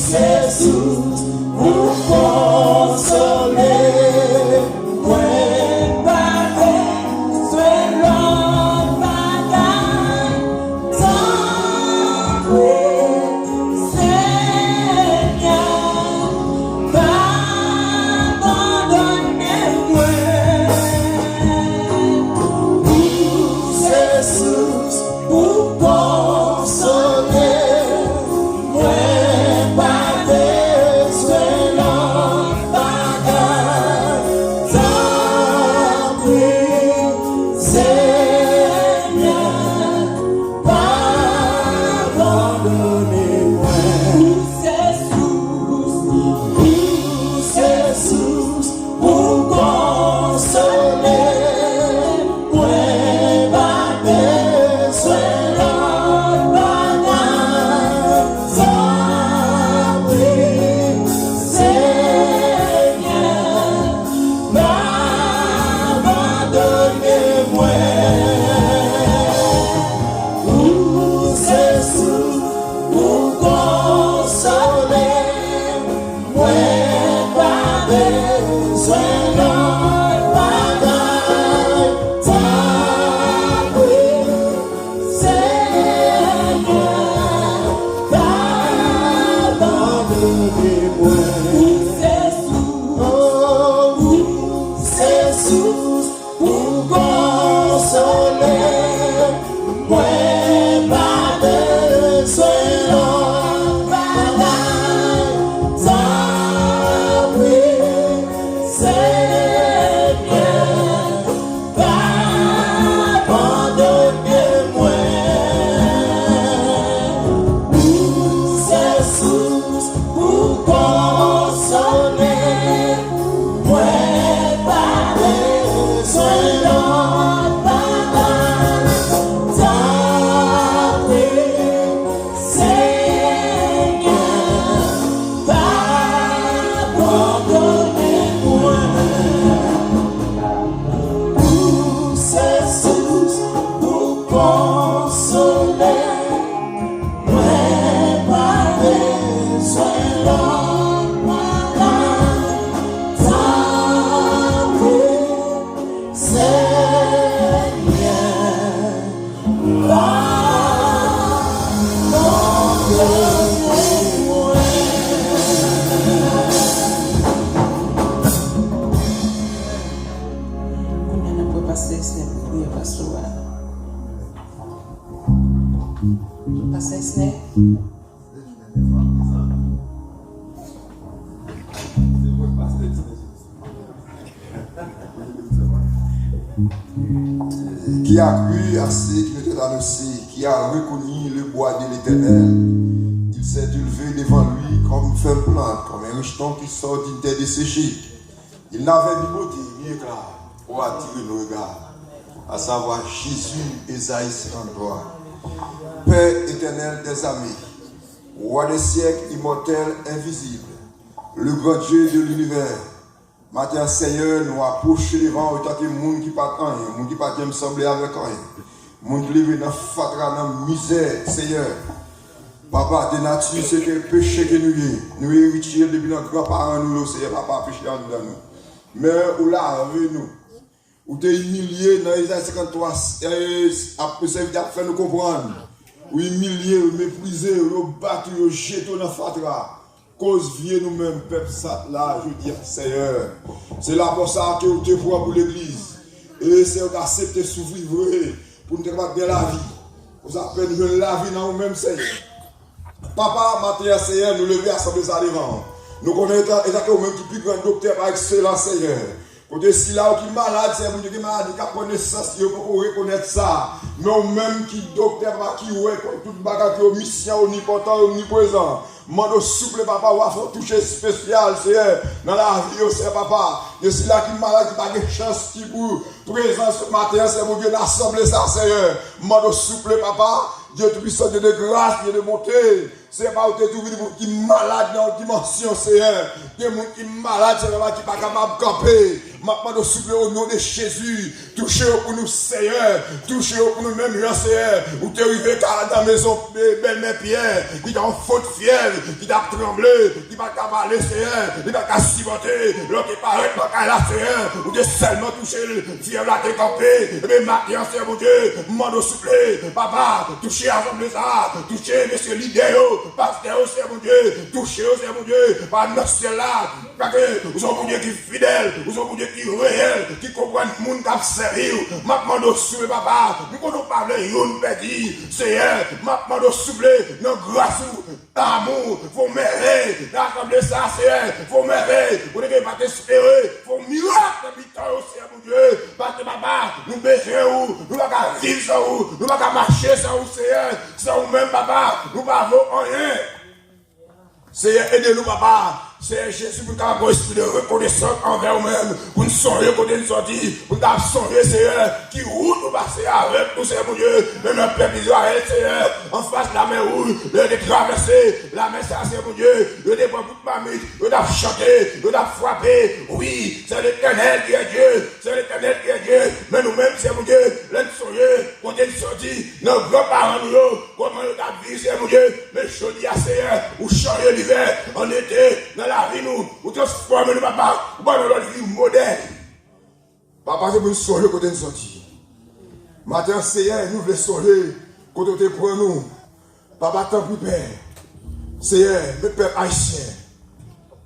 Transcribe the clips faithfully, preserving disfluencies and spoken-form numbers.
Jezi, ou konsole mwen, pa bezwen lòt bagay. Tanpri, Senyè, pa abandone mwen. Ou se sous pou konsole mwen, pa bezwen lòt bagay. Tanpri, Senyè, pa abandone mwen. Ou se sous, ou se sous pou konsole mwen, pa bezwen lòt bagay. Tanpri, Senyè, pa abandone mwen. Ou se sous pou konsole mwen, pa bezwen lòt bagay. Tanpri, Senyè, pa abandone mwen. Ou se sous, ou se sous pou konsole mwen, pa bezwen lòt bagay. Tanpri, Senyè, pa abandone mwen. Ou se sous pou konsole mwen, pa bezwen lòt bagay. Tanpri, Senyè, pa abandone mwen. Ou se sous pou konsole mwen, pa bezwen lòt bagay. Tanpri, Senyè, pa abandone mwen. Kounye a n ap wè pastè Esnè pou priyè pastè a. Pastè Esnè. Qui a cru à ce qui nous était annoncé, qui a reconnu le bras de l'Éternel. Il s'est élevé devant lui comme une feuille plante, comme un rejeton qui sort d'une terre desséchée. Il n'avait ni beauté, ni éclat pour attirer nos regards, à savoir Jésus, Ésaïe cinquante-trois. Père éternel des armées, Roi des siècles, immortel, invisible, le grand Dieu de l'univers, maten an, Senyè, nou apwoche devan w antanke moun ki pa t anyen, moun ki pa t janm sanble avèk anyen, moun ki leve nan fatra, nan mizè, Senyè. Papa, de nati, se ke peche ke nou ye. Nou eritye l depi nan granparan nou yo, Senyè, papa, peche anndan nou. Men ou lave nou. Ou te imilye nan Ezayi senkanntwa, eh, ap, sèvitè ap fè nou konprann. Ou imilye, ou meprize, yo bat ou, yo jete w nan fatra. Koz vye nou menm, pèp sat la, jodi a, Senyè. Se lapò sa a ke ou te pran pou legliz. E Senyè, ou te aksepte soufri vre pou nou te kapab gen lavi. Konsa, fè nou jwenn lavi nan ou menm, Senyè. Papa, maten an, Senyè, nou leve asanble sa devan w. Nou konnen e sa ke ou menm ki pi gran doktè pa ekselans, Senyè. Kote sila yo ki malad, Senyè Bondye, gen maladi k ap pran nesans, yo poko rekonèt sa. Men ou menm ki doktè, papa, ki wè tout bagay, ki omnisyan, omnipotan, omniprezan. Mande w souple, papa, w a fè yon touche espesyal, Senyè, nan lavi yo, Senyè, papa. Gen sila ki malad, ki pa gen chans, ki pou prezans maten an, Senyè Bondye, nan asanble sa, Senyè. Mande w souple, papa, Dye toupisan, Dye de gras, Dye de bonte. Senyè, pa ou te tou vini pou ki malad nan yon dimansyon, Senyè. Gen moun ki malad, Senyè, papa, ki pa kapab kanpe. M ap mande w, souple, o non de Jezi, touche yo pou nou, Seyè. Touche yo pou nou menm jan, Seyè. Ou te rive ka nan mezon, e, bèlmè Pyè, ki te yon fon de fyèv, ki t ap tranble, ki pa t ka pale, Seyè. Li pa t ka sipòte lè w te parèt nan kay la, Seyè. Ou te sèlman touche l, fyèv la te kanpe. Ebyen, maten an, Seyè Bondye, m mande w, souple, Papa, touche asanble sa a, touche mesye lidè yo, pastè yo, Seyè Bondye, touche yo, Seyè Bondye, pa nan syèl la. Paske ou se yon Bondye ki fidèl, ou se yon Bondye ki reyèl, ki konprann moun k ap sèvi w. M ap mande w, souple, Papa, m konnen w pa vle youn pèdi, Seyè. M ap mande w, souple, nan gras ou, amou, fè w mèvèy nan asanble sa a, Seyè. Fè w mèvèy, kote ke yo pa t espere, fè w mirak nan mitan yo, Seyè Bondye. Paske, Papa, nou bezwen ou, nou pa ka viv san ou, nou pa ka mache san ou, Seyè. San ou menm, Papa, nou pa vo anyen. Seyè, ede nou, Papa. Seyè Jezi, pou n kapab gen yon espri de rekonesans anvè ou menm, pou n sonje kote n soti, pou n kapab sonje, Seyè, ki wout ou pase avèk nou, Seyè Bondye, menm jan pèp Izrayèl, Seyè, anfas Lamè Wouj, lè yo te travèse lamè sa a, Seyè Bondye, yo te pran bout mamit, yo t ap chante, yo t ap frape. Wi, c'est l'Éternel qui est Dieu, c'est l'Éternel qui est Dieu. Men nou menm, Seyè Bondye, lè n sonje kote n soti, nan granparan nou yo, kòman yo t ap viv, Seyè Bondye, men jodi a, Seyè, ou chanje livè an ete nan lavi nou, ou transfòme nou, Papa, ou ban nou lòt vi modèn. Papa, se pou n sonje kote n soti. Maten an, Seyè, nou vle sonje kote w te pran nou. Papa, tanpri, Pè. Seyè, men pèp ayisyen,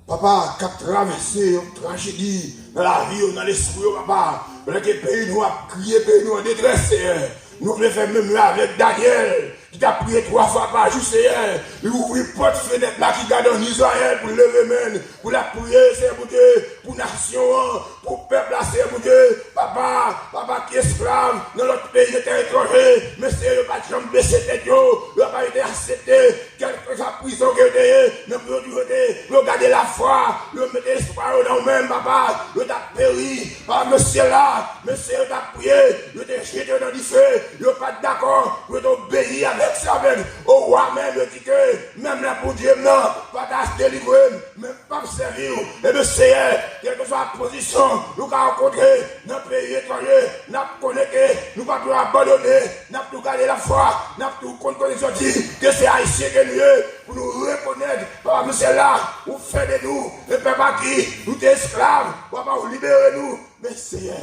Papa, k ap travèse yon trajedi nan lavi yo, nan lespri yo, Papa. Pandan ke peyi nou ap kriye, peyi nou an detrès, Seyè. Nou vle fè menm jan avèk Danyèl, ki t ap priye twa fwa pa jou, Seyè. Li ouvri pòt fenèt la ki gad ann Izrayèl pou l leve men l, pou l ap priye, Seyè Bondye, pou nasyon an, pou pèp la, Seyè Bondye. Papa, papa ki esklav nan lòt peyi, nan tè etranje, men Seyè, yo pa t janm bese tèt yo, yo pa t aksepte kèlkeswa prizon ke yo te ye, men pou yo toujou te, pou yo gade lafwa, pou yo mete espwa yo nan ou menm, Papa, yo t ap peri, Papa, nan syèl la, men Seyè, yo t ap priye, yo te jete yo nan dife, yo pa t dakò pou yo te obeyi avèk sèvant. O wa menm, yo di ke, menm lè Bondye m nan pa ta delivre m, men m p ap sèvi w. Ebyen, Seyè, kèlkeswa pozisyon nou ka rankontre nan peyi etranje, n ap konnen ke nou p ap abandone, n ap tou gade lafwa, n ap tou konn kote n soti, ke se Ayisyen ke nou ye, pou nou rekonèt, Papa, nan syèl la, ou fè de nou, e pèp a ki nou te esklav, Papa, ou libere nou. Men, Seyè,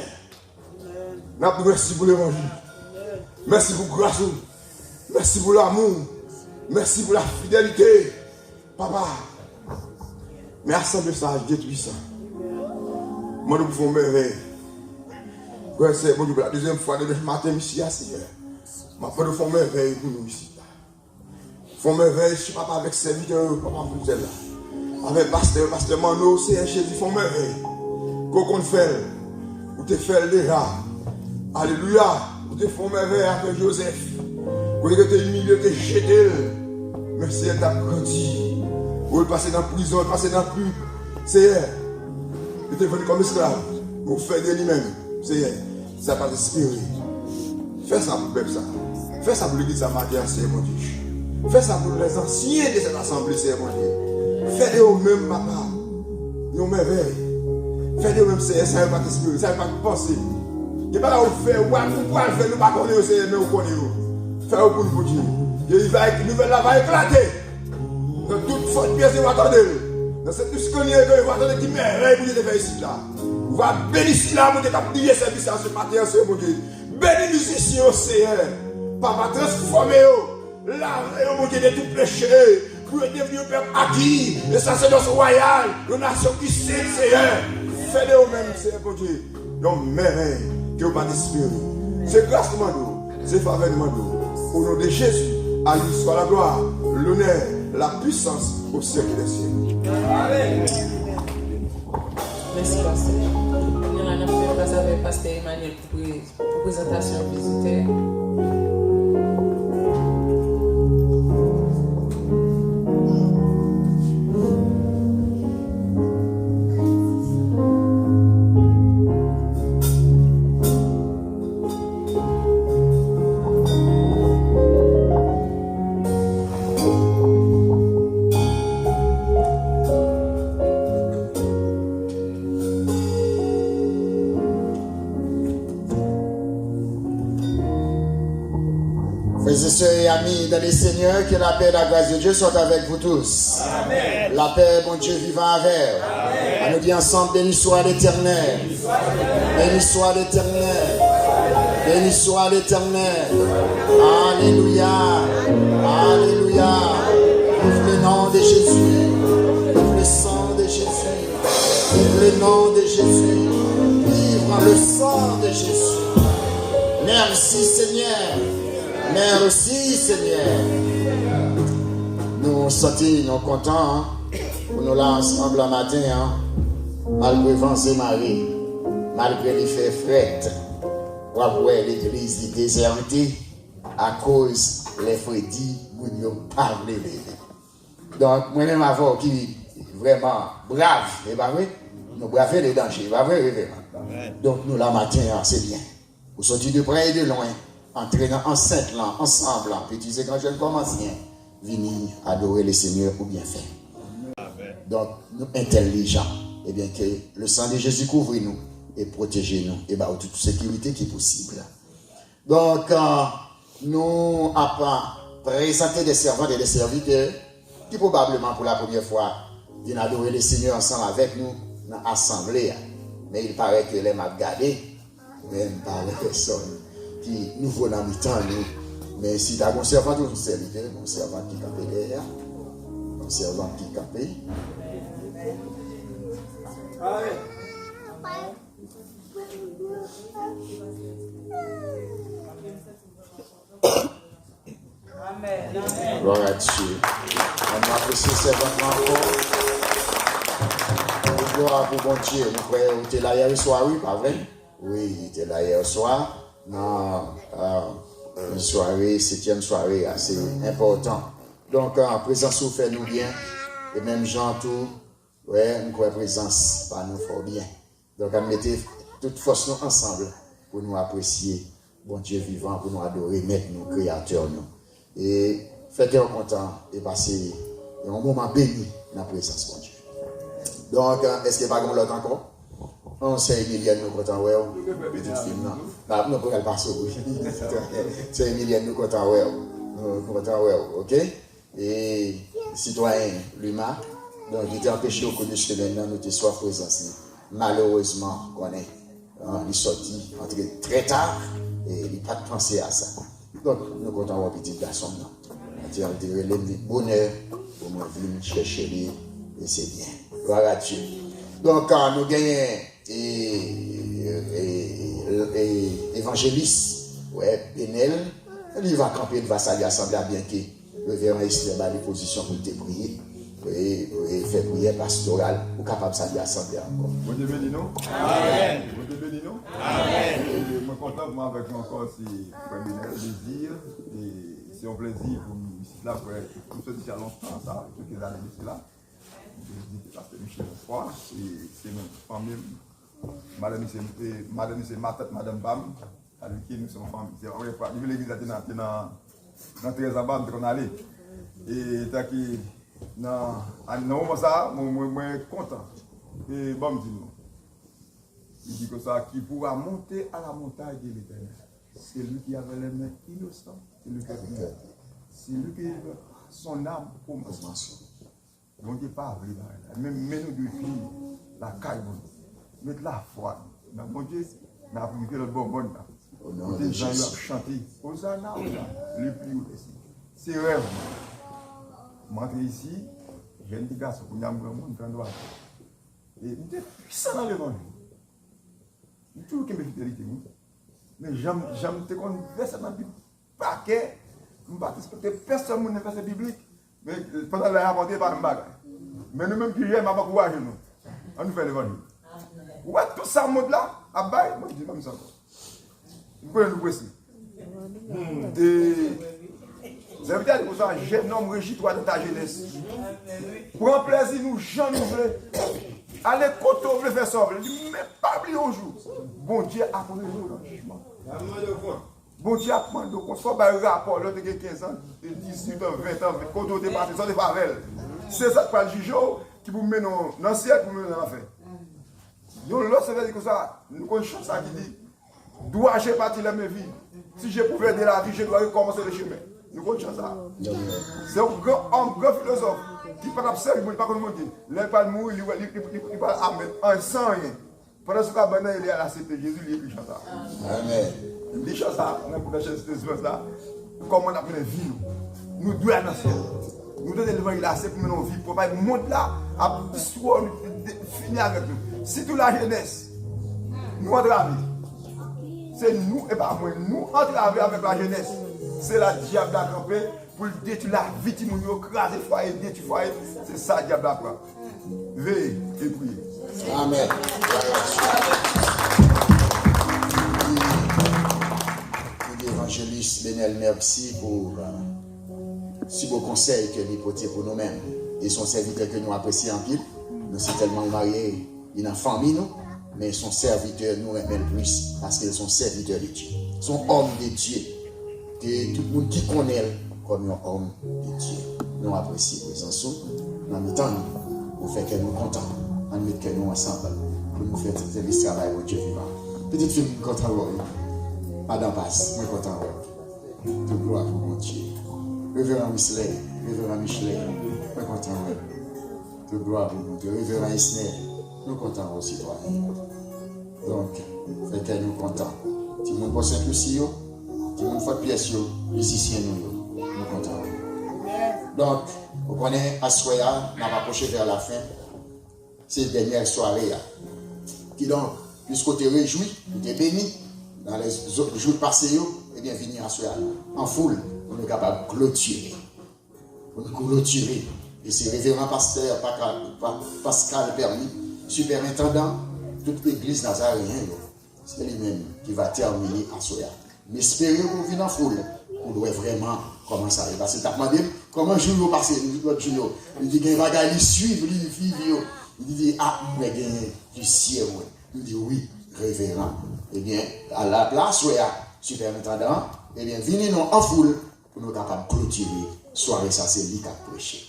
n ap di w mèsi pou levanjil. Mèsi pou gras ou. Mèsi pou lamou. Mèsi pou lafidelite. Papa, men asanble sa a detwi sa. Mande w pou fè yon mèvèy. Frè, sè, Bondye, pou la dezyèm fwa demen maten, isi a, Seyè. M ap mande w fè yon mèvèy pou nou isi la. Fè yon mèvèy, Papa, avèk sèvitè yo, Papa, pou sèl la. Avèk pastè yo, pastè Manno, Seyè Jezi, fè yon mèvèy. Ke w konn fè l. Ou te fè l deja. Alelouya. Ou te fè yon mèvèy avèk Jozèf. Kote ke te imilye, te jete l. Men Seyè, l t ap grandi. Ou l pase nan prizon, l pase nan krib. Seyè, li te vann kòm esklav. Ou fè de li menm, Seyè, sa pa t espere. Fè sa pou pèp sa. Fè sa pou legliz sa maten an, Seyè Bondye. Fè sa pou lèzansyen de sèt asanble, Seyè Bondye. Fè de yo menm, Papa, yon mèvèy. Fè de yo menm, Seyè, sa yo pa t espere, sa yo pa t panse. Gen bagay ou fè, ou pral, ou pral fè, nou pa konnen yo, Seyè, men ou konnen yo. Fè yo pou nou, Bondye. Gen li va, nouvèl la va eklate. Nan tout Fòtpyè, yo va tande l. Nan Sent Lwis Konyè, yo va tande ki mèvèy Bondye te fè isit la. Ou va beni sila, Bondye, k ap dirije sèvis la se maten an, Seyè Bondye. Beni mizisyen yo, Seyè. Papa, transfòme yo. Lave yo, Bondye, de tout peche. Pou yo devni yon pèp aki, yon sasèdòs wayal, yon nasyon ki sen, Seyè. Fè de yo menm, Seyè Bondye, yon mèvèy ke yo pa t espere. Se gras nou mande w, se favè nou mande w. Au nom de Jésus, à lui soit la gloire, l'honneur, la puissance au siècle des siècles. Amèn. Mèsi, pastè. Kounye a la, n ap fè plas avèk pastè Emmanuel pou pri-, pou prezantasyon vizitè. Sœurs et amis dans le Seigneur, que la paix et la grâce de Dieu soient avec vous tous. La paix, Bondye vivan avè w. Ann nou di ansanm, beni swa Letènèl. Beni swa Letènèl. Beni swa Letènèl. Alelouya. Alelouya. Vive le nom de Jésus. Vive le sang de Jésus. Vive le nom de Jésus. Vive le sang de Jésus. Merci Seigneur. Mèsi Senyè. Nou santi nou kontan pou nou la ansanm la maten an. Malgre van se mare, malgre li fè frèt, w ap wè legliz li dezète akoz lè fredi moun yo pa vle leve. Donk, mwen menm avè w ki vrèman brav, e pa vre? Nou brave le danje, e pa vre, reveran? Donk, nou la maten an, se byen. Ou soti de prè e de lwen, antre nan ansent lan, ansanm lan, piti e gran, jèn kòm ansyen, vini adore le Senyè pou byen fè. Donk, nou entèlijan. Ebyen, ke le sang de Jésus kouvri nou e pwoteje nou e ba w tout sekirite ki posib. Donk, euh, nou ap prezante de sèvant e de sèvitè ki pwobableman pou la premyè fwa vin adore le Senyè ansanm avèk nou nan asanble a. Men il paraît ke lè m ap gade, men m pa wè pèsòn ki nouvo nan mitan nou. Men si ta gon sèvant ou sèvitè, gon sèvant ki kanpe dèyè a, gon sèvant ki kanpe. Glwa a Dye. Ann apresye sèvant lan ankò. Tout glwa pou Bondye. Nou kwè ou te la yè swa, wi, pa vre? Wi, li te la yè swa nan, euh, yon sware, setyèm sware a. Se enpòtan. Donk, euh, prezans ou fè nou byen. E menm jan tou, wè, m kwè prezans pa nou fè w byen. Donk, ann mete tout fòs nou ansanm pou nou apresye Bondye vivan, pou nou adore Mèt nou, Kreyatè nou. E fè kè w kontan e pase yon moman beni nan prezans Bondye. Donk, èske pa gen lòt ankò? Non, sè Emilienne, nou kontan wè w. Pitit fi m nan. N ap, nou pral pase w, wi. Sè Emilienne, nou kontan wè w. Nou kontan wè w, oke? E sitwayen Luma, donk, li te anpeche w kou de semèn nan, nou te swaf prezans li. Malerezman, konnen, ah, li sòti, antre trè ta, e li pa t panse a sa. Donk, nou kontan wè pitit gason m nan. Li te, li te rele m bonè pou mwen vin chèche li, e se byen. Glwa a Dye. Donk, ah, nou genyen e, e, e, evanjelis, wè, Benel, li va kanpe, li va salye asanble a, byenke Reveran Esther ba li pozisyon pou l te priye, e, e fè priyè pastoral, ou kapab salye asanble a ankò. Bondye beni nou. Amèn. Bondye beni nou. Amèn. E mwen kontan pou mwen avèk nou ankò, se frè Benel Désir, e se yon plezi pou m isit la, frè, m sot deja lontan sa, kèlke zane de sela. M te vizite pastè Michel yon fwa, e se menm fanmi m. Madanm li se, e, madanm li se matant madanm pa m. Sa vle di ke nou se yon fanmi. Se pa premye fwa. Depi legliz la te nan, te nan, nan trèz anba, m te konn ale. E tanke nan, nan moman sa a, mwen, mwen, mwen kontan. E ban m di nou. Li di konsa, qui pourra monter à la montagne de l'Éternel? Celui qui avait les mains innocentes, celui qui a pris, celui qui son âme au maçon. Bondye pa vle bagay la. Men, men nou dwe vin lakay Bondye. Met lafwa nou nan Bondye, n ap rive lòt bò mòn nan. Kote jan yo ap chante, Ozana, Ozana, le plus haut est Seigneur. Se rèv mwen. M antre isi, jèn ti gason, kounye a m granmoun, trannde twa zan. E m te pwisan nan levanjil. M toujou kenbe fidelite m, wi. Men jan m, jan m te konn vèsè nan Bib pa kè, m pa t respekte pèsòn moun nan vèsè biblik. Men, eh, pandan lè a monte, pa menm bagay. Men nou menm ki jèn, m ap ankouraje nou. Ann nou fè levanjil. Ou wè tout sa mond la ap bay, mwen di, ban m sa ankò. M konnen nou prese. E Zèvitè di konsa, jeune homme, réjouis-toi de ta jeunesse. Pran plèzi nou jan nou vle. Ale kote w vle, fè sa w vle. Li di, men pa bliye yon jou, Bondye ap rele w nan jijman. Bondye ap mande w kont. Fò w bay rapò lè w te gen kenz an, dizuit an, ven an, kote w te pase, sa w te fè avè l. Se sa k pral jije w, ki pou mennen w nan syèl, pou mennen w nan lanfè. Yon lòt sèvitè di konsa, nou konn chan sa ki di, Dois-je partir la même vie? Si je pouvais de la vie, je dois recommencer le chemin. Nou konn chan sa a. Se yon gran òm, gran filozòf, ki pa t ap sèvi Bondye, pa konn Bondye. Lè l pral mouri, li, li, li, li, li pral amèn anyen, san anyen. Pandan sou kabann nan, li al aksepte Jezi, li ekri chan sa a. Amèn. Li li chan sa a nan, nan chèz de silans la. Kòman n ap mennen vi nou? Nou dwe al nan syèl. Nou dwe levanjil la, se pou mennen yon vi pwòp. Mond la ap distwè nou, de-, fini avèk nou. Sitou lajenès. Nou antrave. Se nou, e pa mwen. Nou antrave avèk lajenès. Se la dyab la kanpe pou l detwi lavi timoun yo, kraze fwaye, detwi fwaye. Se sa dyab la pran. Veye e priye. Amèn. Evanjelis Benel, mèsi pou, euh, si bon konsèy ke li pote pou nou menm. E se yon sèvitè ke nou apresye anpil. Nou sitèlman marye, li nan fanmi nou, men se yon sèvitè nou renmen l plis, paske l se yon sèvitè de Dye. Se yon òm de Dye. Ke tout moun ki konnen l kòm yon òm de Dye. Nou apresye prezans ou nan mitan nou. Ou fè kè nou kontan. Ann met kè nou ansanm pou nou fè sèvis travay Bondye vivan. Pitit fi m, mwen kontan wè w wi. Madan Pas, mwen kontan wè w. Tout glwa pou Bondye. Reveran Wisley, Reveran Michelet, mwen kontan wè w. Tout glwa pou Bondye. Reveran Esner, nou kontan wè w, sitwayen. Donk, fè kè nou kontan. Timoun Pò Sent Lisi yo, timoun Fòt Pyès yo, mizisyen nou yo, nou kontan wè w. Donk, ou konnen aswè a, n ap apwoche vè lafen, se dènyè sware a. Kidonk, piske w te rejwi, ou te beni nan lèzòt jou pase yo, ebyen, vini aswè a an foul pou nou kapab klotire. Pou nou klotire. E se reveran pastè Paka-, Pa-, Pascal Permis, sipèrentandan tout legliz nazareyen yo. Se li menm ki va tèmine aswè a. M espere w vin an foul pou w wè vrèman kòman sa ye. Paske l t ap mande m kòman jou yo pase, lòt jou yo. Li di gen bagay li swiv, li viv yo. Li di, a, m wè gen visye mwen. M di wi, reveran. Ebyen, a la plas wè a, sipèrentandan, ebyen, vini non an foul pou nou kapab klotire sware sa, se li k ap preche.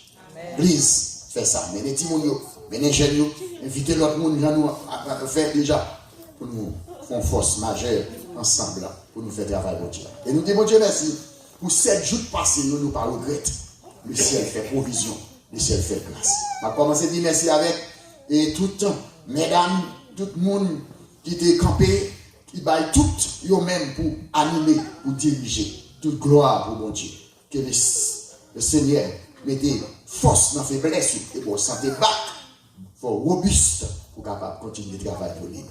Please, fè sa. Mennen timoun yo, mennen jèn yo, envite lòt moun jan nou a, a, a, fè deja pou nou fè yon fòs majè ansanm pou nou fè travay Bondye a. E nou di Bondye mèsi pou sèt jou k pase yo, nou pa regrèt. Lesyèl fè pwovizyon, lesyèl fè gras. M ap kòmanse di mèsi avèk e tout medam, tout moun ki te kanpe, ki bay tout yo menm pou anime, pou dirije. Tout glwa pou Bondye. Ke le, le Senyè mete fòs nan feblès ou e ba w sante bak, fè w wobis pou w kapab kontinye travay pou li.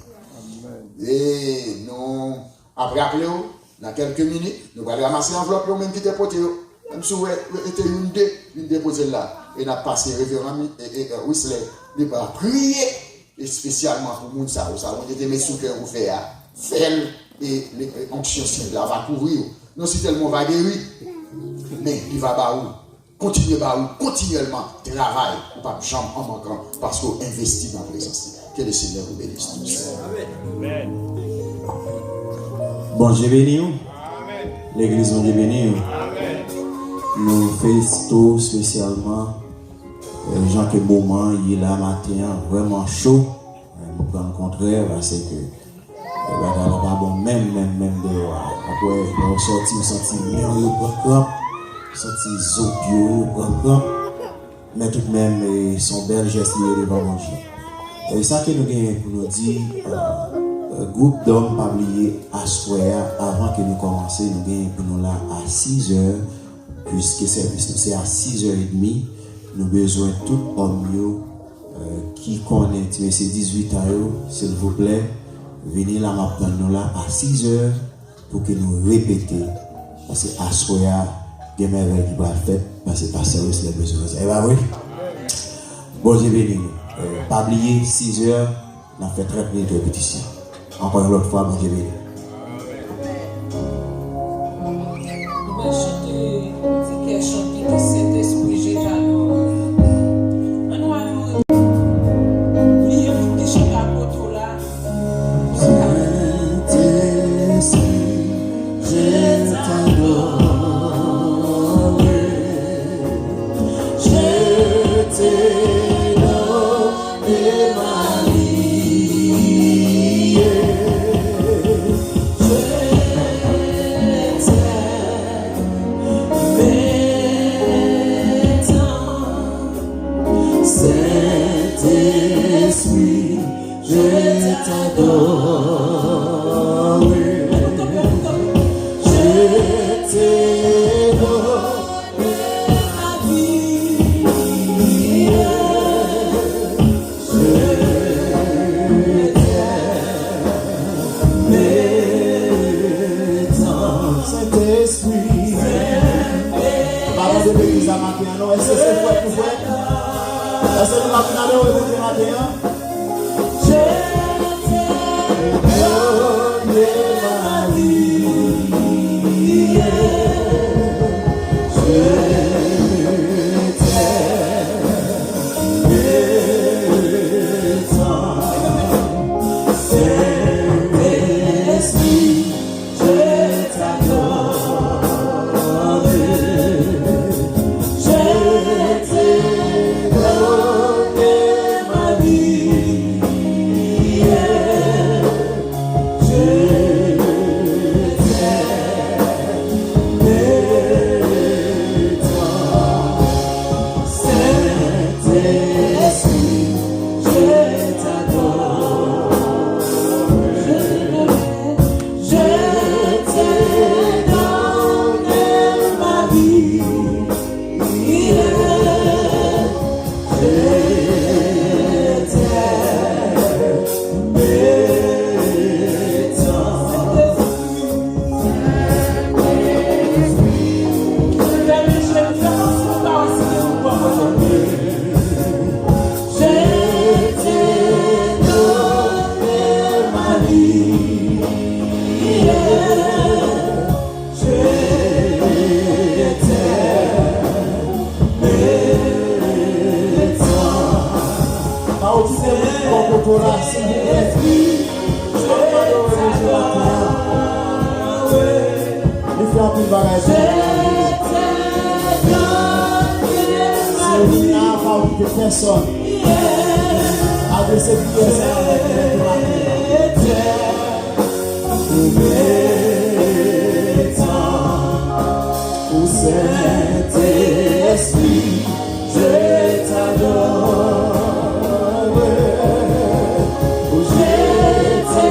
E nou ap raple w, nan kèlke minit, nou pral ranmase anvlòp yo menm ki te pote yo. Menm si w wè, yo te youn de, vin depoze l la. E n ap pase reveran Mi-, e, e, e, Wisley, li va priye espesyalman pou moun sa yo. Sa Bondye te met sou kè ou fè a, fè l, e, e, onksyon sent la va kouvri w. Non sitèlman w va geri, men li va ba ou, kontinye ba ou kontinyèlman travay, ou p ap janm an mankan, paske w envesti nan prezans li. Que le Seigneur vous bénisse tous. Bondye beni w. Legliz, Bondye beni w. Nou felisite w espesyalman, eh, jan ke moman ye la maten an vrèman cho. Eh, nou pran l kontrè, paske bagay la pa bon menm, menm, menm deyò a. Apre, lè w sòti, w santi men w yo pran kranp, w santi zo pye w yo pran kranp. Men toutmenm, e, se yon bèl jès li ye devan Bondye. E sa ke nou genyen pou nou di, e, e, gwoup dòm, pa bliye, aswè a, avan ke nou kòmanse, nou genyen pou nou la a sizè, piske sèvis nou se a sizè edmi. Nou bezwen tout òm yo, e, ki konnen ti mesye dizuit an yo, silvouplè, vini la, m ap tann nou la a sizè. Pou ke nou repete, paske aswè a, gen mèvèy ki pral fèt, paske pastè Wesley bezwen sa. E pa vre? Bondye beni nou. E, pa bliye, sizè, n ap fè trant minit repetisyon. Ankò yon lòt fwa, Bondye beni nou. Nou pral chante ti kè chante ke Sentespri je t'adore. Ann nou adore. Bliye moun ki chita kote w la. Saint-Esprit, je t'adore, je te loue et ma vie. Saint-Esprit, je t'adore. Je te donne ma vie. Je t'aime. Saint-Esprit. Pa tande legliz la maten an, non. Èske se fwèt nou fwèt? Èske nou pa vin adore Bondye maten an? Je t'aime, Marie. Je t'aime. Saint-Esprit, je t'adore. Je te donne ma vie. Je t'aime. Saint-Esprit, je t'adore. Je te donne ma vie. Je t'aime. Pa okipe moun ki bò kote w la, silvouplè. Ann adore Bondye maten an. Li fè anpil bagay pou nou. Si w la, pa okipe pèsòn. Adrese priyè sa a avèk mwen maten an. Ou meritan, ou Sentespri, je t'adore. Je te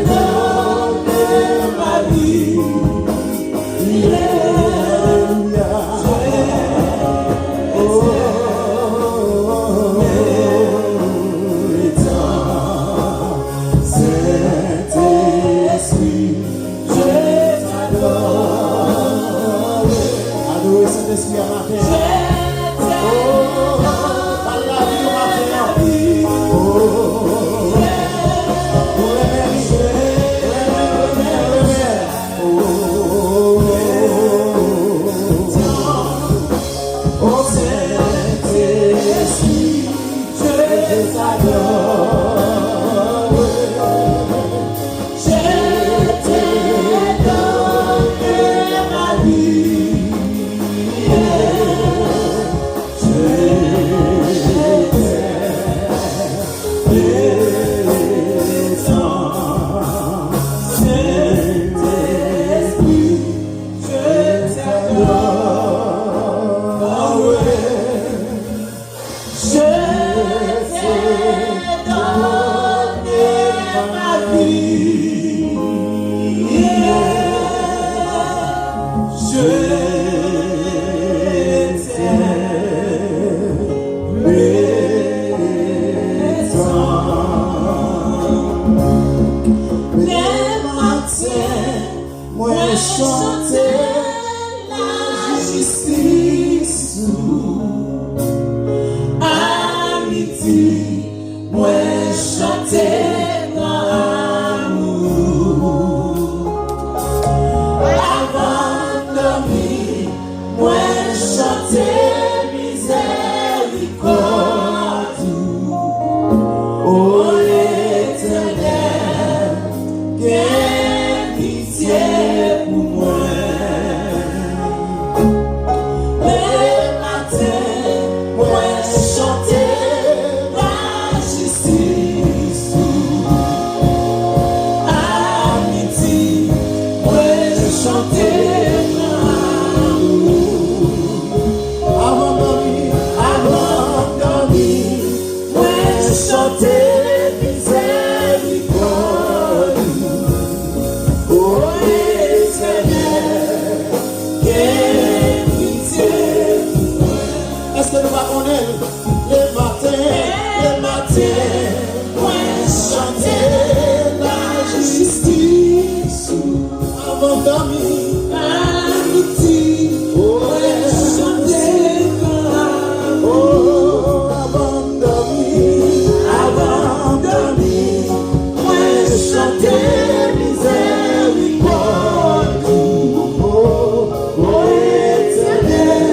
donne ma vie. Alléluia. Oh, Sentespri, je t'adore. Adore Sentespri a maten. Oh, ba l lavi nou maten an. Oh, nou renmen li. Renmen, renmen, renmen. Oh, oh, Sentespri, je t'adore. Je te donne ma vie. Je t'aime. Saint-Esprit, je t'adore. Je te donne ma vie. Je t'aime. Demain matin, mwen chante lajistis ou. A midi, mwen chante gran amou. Avan m dòmi, mwen chante mizèrikòd ou. O Letènèl, gen pitye pou mwen. Lematen, mwen chante lajistis ou. Chante mizèrikòd ou, o Etènèl, gen pitye pou mwen. Èske nou pa konnen l? Lematen, lematen, mwen chante lajistis ou. Avan m dòmi, a midi, mwen chante glwa ou. O, avan m dòmi, avan m dòmi, mwen chante mizèrikòd ou. O, o Etènèl,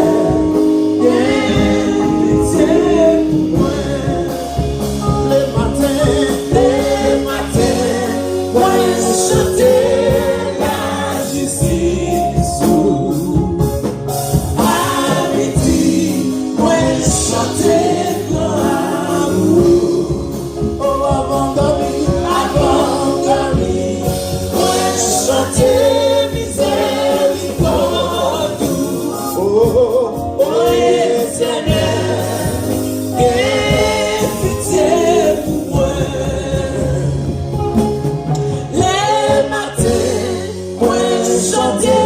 gen pitye pou mwen. Lematen, lematen, mwen chante lajistis ou. A midi, mwen chante glwa ou. O, avan m dòmi, avan m dòmi, mwen chante mizèrikòd ou. O, o Etènèl, gen pitye pou mwen. Lematen, mwen chante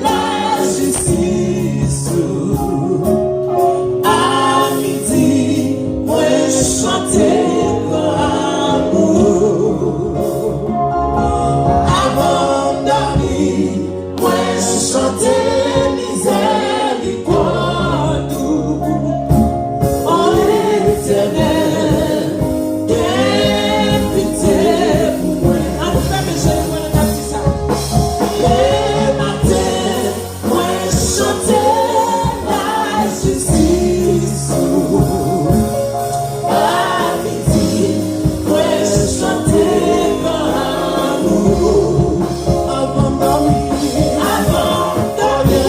lajistis ou. A midi, mwen chante glwa ou. Avan m dòmi, mwen chante mizèrikòd ou. O Etènèl, gen pitye pou mwen. Ann fèmen je nou, ann ap di sa. Lematen, mwen chante lajistis ou. A midi, mwen chante glwa ou. Avan m dòmi, avan m dòmi,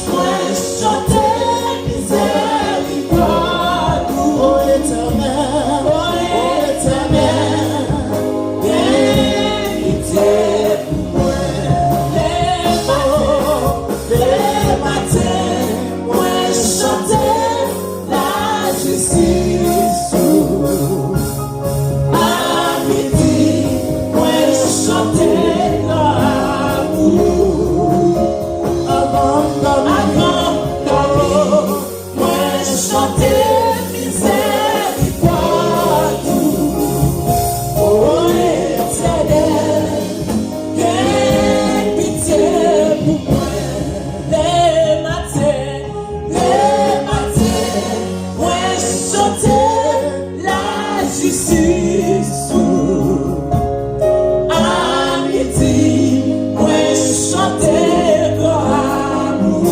mwen chante mizèrikòd ou. O Etènèl, o Etènèl, gen pitye pou mwen. Lematen, lematen, mwen chante lajistis ou. A midi, mwen chante glwa ou. Avan m dòmi, avan m dòmi, mwen chante mizèrikòd ou. O Etènèl, gen pitye pou mwen. Lematen, lematen, mwen chante lajistis ou. A midi, mwen chante glwa ou.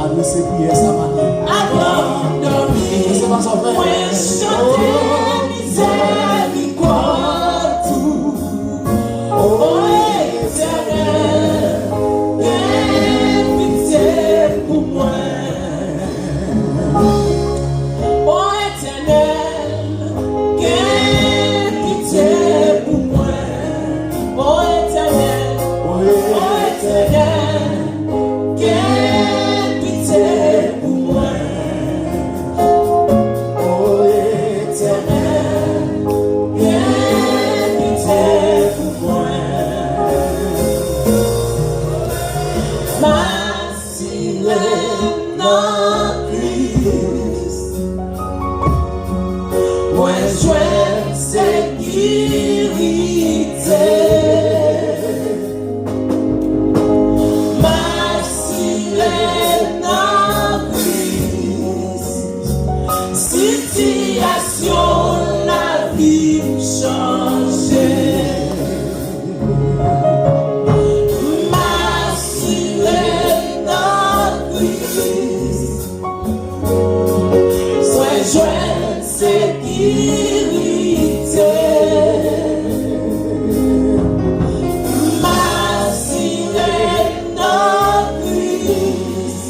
Adrese priyè sa maten. Avan m dòmi, mwen chante mizèrikòd ou. O Etènèl, gen pitye pou mwen. O Etènèl, gen pitye pou mwen. O Etènèl, o Etènèl, gen pitye pou mwen. O Etènèl, gen pitye pou mwen. M asire m nan Kris. Mwen jwenn sekirite. M asire m nan Kris. Sitiyasyon lavi m chanje. M asire m nan Kris. Mwen jwenn sekirite. M asire m nan Kris.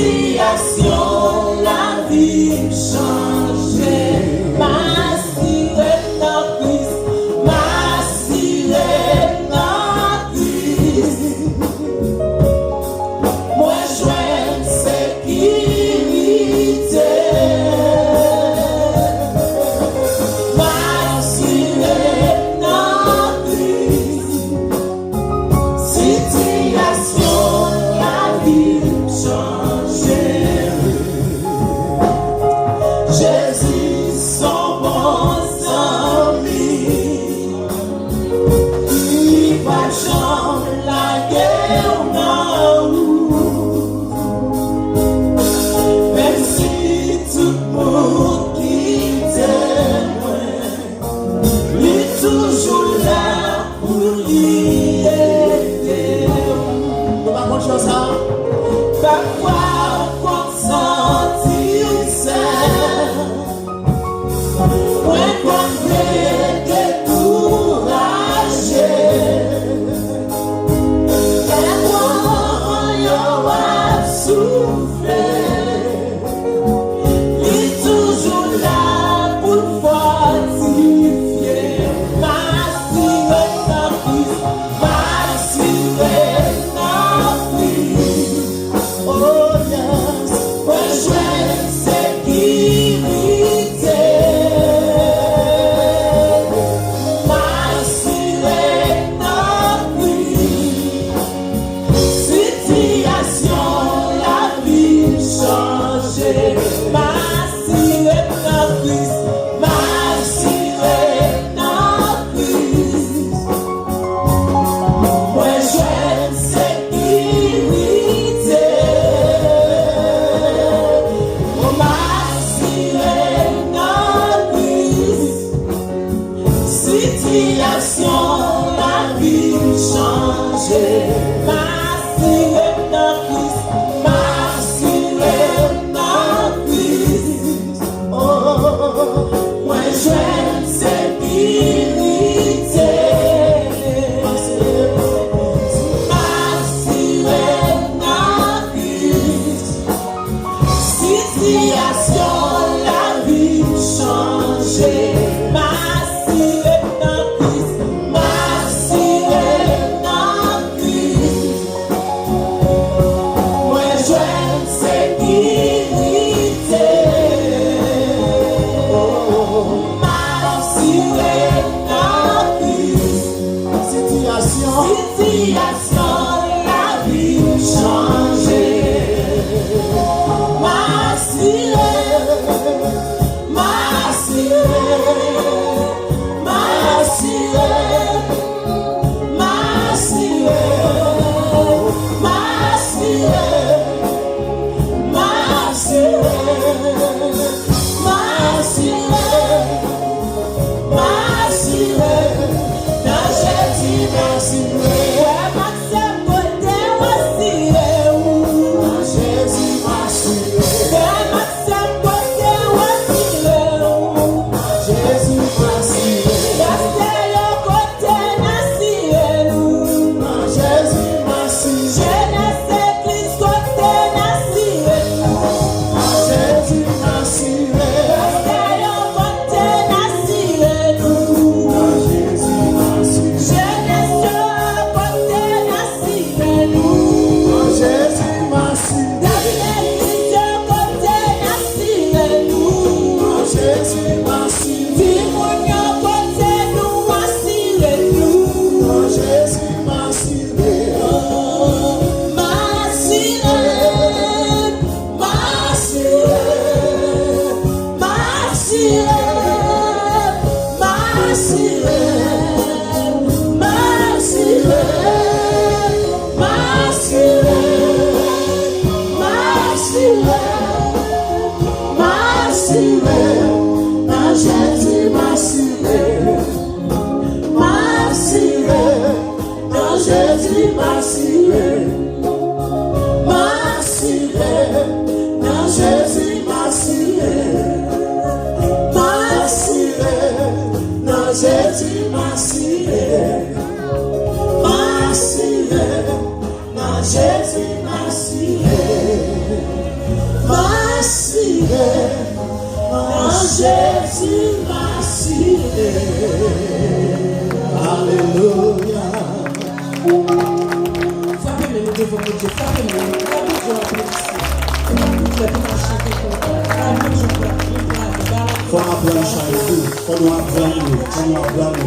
Sitiyasyon lavi m chanje. M asire m nan Kris. M asire m nan Kris. Mwen jwenn sekirite. Jezi m asire, m asire, nan Jezi m asire, m asire, nan Jezi m asire, m asire, nan Jezi m asire, m asire. Nan Jezi m asire, m asire, nan Jezi m asire. Alelouya. Frape men nou devan Bondye, frape men nou. Ba Bondye yon aplodisman. Fè pou nou chante pou li. Ba Bondye yon aplodisman. Fò n aprann chante tou. Fò nou aprann li. Fò nou aprann li.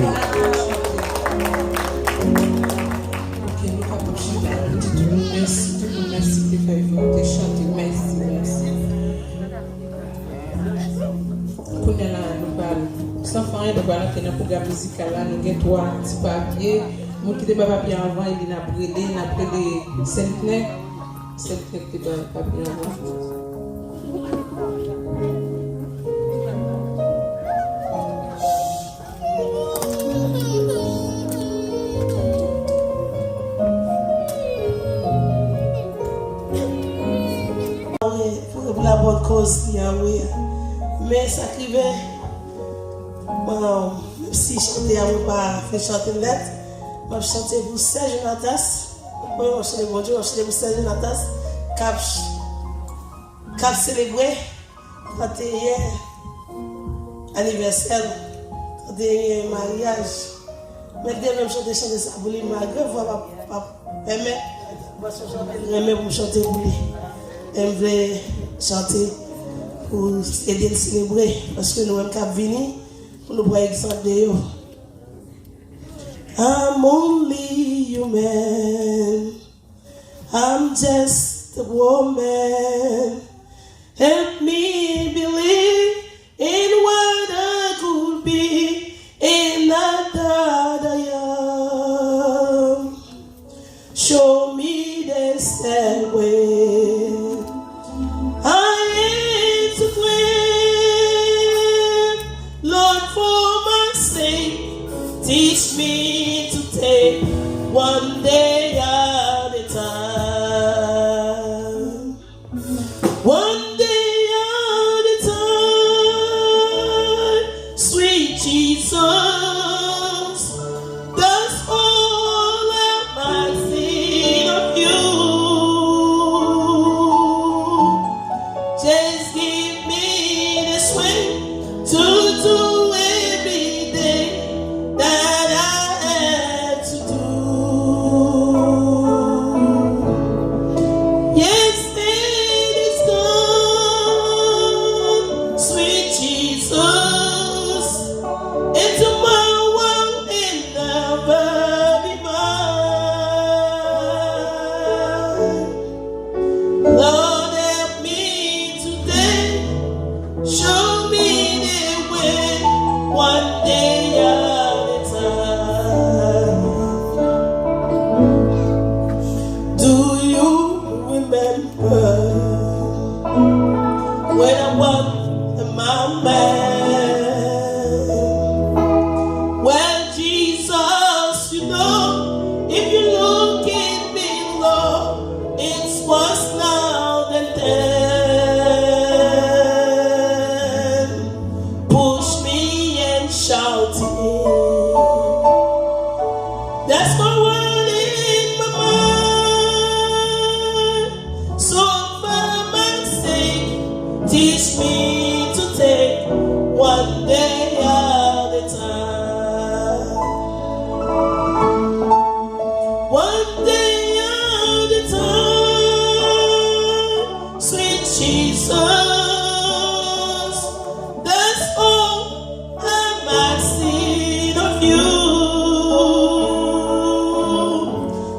Ok, nou kapab chante la pou di tout moun mèsi, tout moun mèsi ki te fè yon te chante, mèsi, mèsi. Kounye a la, nou pral, san fè anyen, nou pral antre nan pwogram mizikal la, nou gen twa ti papye. Moun ki te bay papye anvan, epi n ap rele, n ap rele Sentnè. Sentnè ki te bay papye anvan. Pou, pou labòn koz li a, wi. Men sa k rive, bon, menm si chante a, mwen pa fin chante l nèt, m ap chante pou Sè Jonatas. Mwen, m ap chante Bondye, m ap chante pou Sè Jonatas, k ap ch-, k ap selebre trannteyen anivèsè l, trannteyen maryaj. Men l te vle m chante chante sa pou li, malgre vwa pa, pa pèmèt, paske chante l renmen pou m chante pou li. E m vle chante pou ede l selebre, paske nou menm k ap vini, pou nou pran egzanp de yo. I'm only human. I'm just a woman. Help me believe in what I could be and not that I am. Show me the stairway I am to climb. Lord, for my sake, teach me to take one day at a time. One day at a time, sweet Jesus, that's all I'm asking of you. Just give me the strength to do everything that I have to do. Yes, it is done, sweet Jesus. And tomorrow will never be mine. Lord, help me today. Show me the way, one day at a time. Do you remember when I was a man? Well, Jesus, you know, if you look at me, Lord, it's worse now than then. Push me and shouting. That's my word in my mind. So for my sake, teach me to take one day at a time. One day at a time, sweet Jesus. That's all I'm asking of you.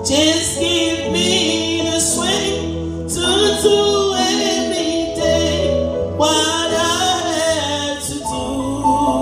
Just give me the strength to do every day what I have to do.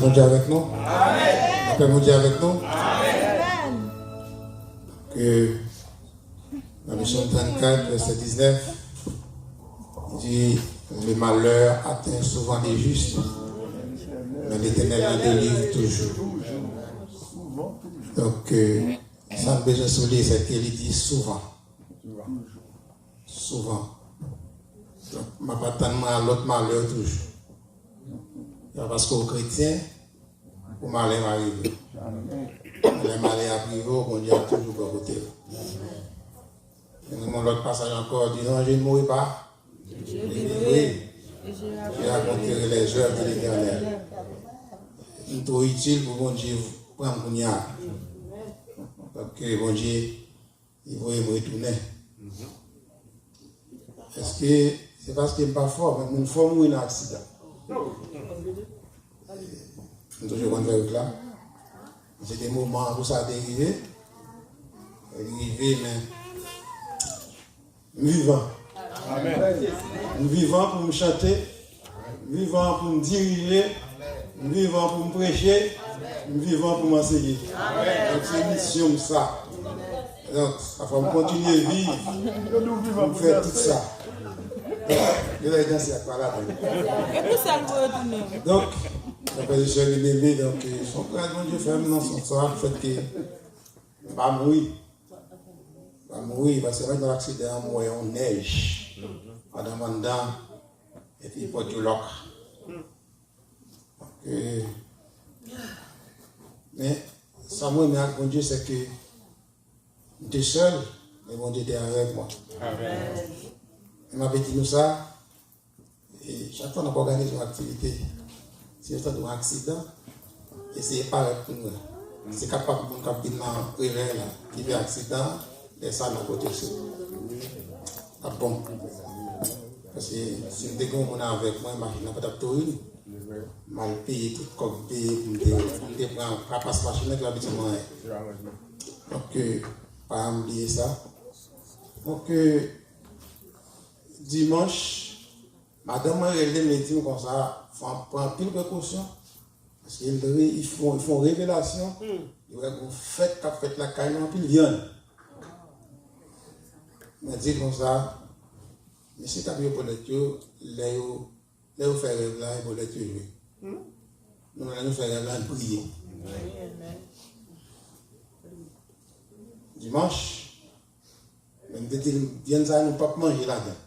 Bondye avèk nou. Lapè Bondye avèk nou. Ke nan Psaume trannkat, vèsè diznèf, li di, le malheur atteint souvent les justes, mais l'Éternel les délivre toujours. Donk, euh, sa m bezwen souliye, se ke li di souvan. Souvan. Donk, m ap atann mwen a lòt malè toujou. Se pa paske w kretyen, pou malè pa rive. Lè malè ap rive w, Bondye ap toujou bò kote w. Gen yon lòt pasaj ankò, di, non, je ne mourrai pas. Je vivrai. Je raconterai les œuvres de l'Éternel. M twò itil pou Bondye pran m kounye a. Paske Bondye, li voye m retounen. Èske se paske m pa fò, men moun fò mouri nan aksidan. M toujou konn fè wout la. Se te moman pou sa te rive. Li rive, men m vivan. M vivan pou m chante. M vivan pou m dirije. M vivan pou m preche. M vivan pou m anseye. Donk, se misyon m sa. Donk, sa fò m kontinye viv pou m fè tout sa. Donk, yo lè danse ak pa ladan. E pou sa l voye tounen. Donk, frè e sè byeneme, donk, se yon gras Bondye fè m nan sans sa, fèt ke m pa mouri. M pa mouri, paske mwen nan aksidan an, m wè yon nèj andan m anndan, epi pòt yo lòk. Donk, men, sa m renmen ak Bondye, se ke m te sèl, men Bondye te avèk mwen. Amèn. E m ap di nou sa, e chak fwa n ap òganize yon aktivite, si yo tande yon aksidan, eseye parèt pou nou. Se kapab moun k ap vin nan revèy la, ki fè aksidan, lè sa nou pote sou. Ap bon. Paske si m te gen yon moun avèk mwen, machin nan pa t ap tounen. M al peye tout kòb m peye pou m te, pou m te pran kapas machin nan ki pa piti mwen. Donk, euh, pa janm bliye sa. Donk, euh, dimanch, madanm mwen rele m, li di m konsa, fò m pran anpil prekosyon. Paske li, li fè, li fè yon revelasyon. Li wè gon fèt k ap fèt lakay nou, anpil vyann. Mwen di l konsa, mesye k ap jwe bòlèt yo, lè yo, lè yo fè rèv la, e bòlèt yo jwe. Nou, lè nou fè rèv la, n priye. Dimanch, men m te di l, vyann sa a, nou p ap manje ladan.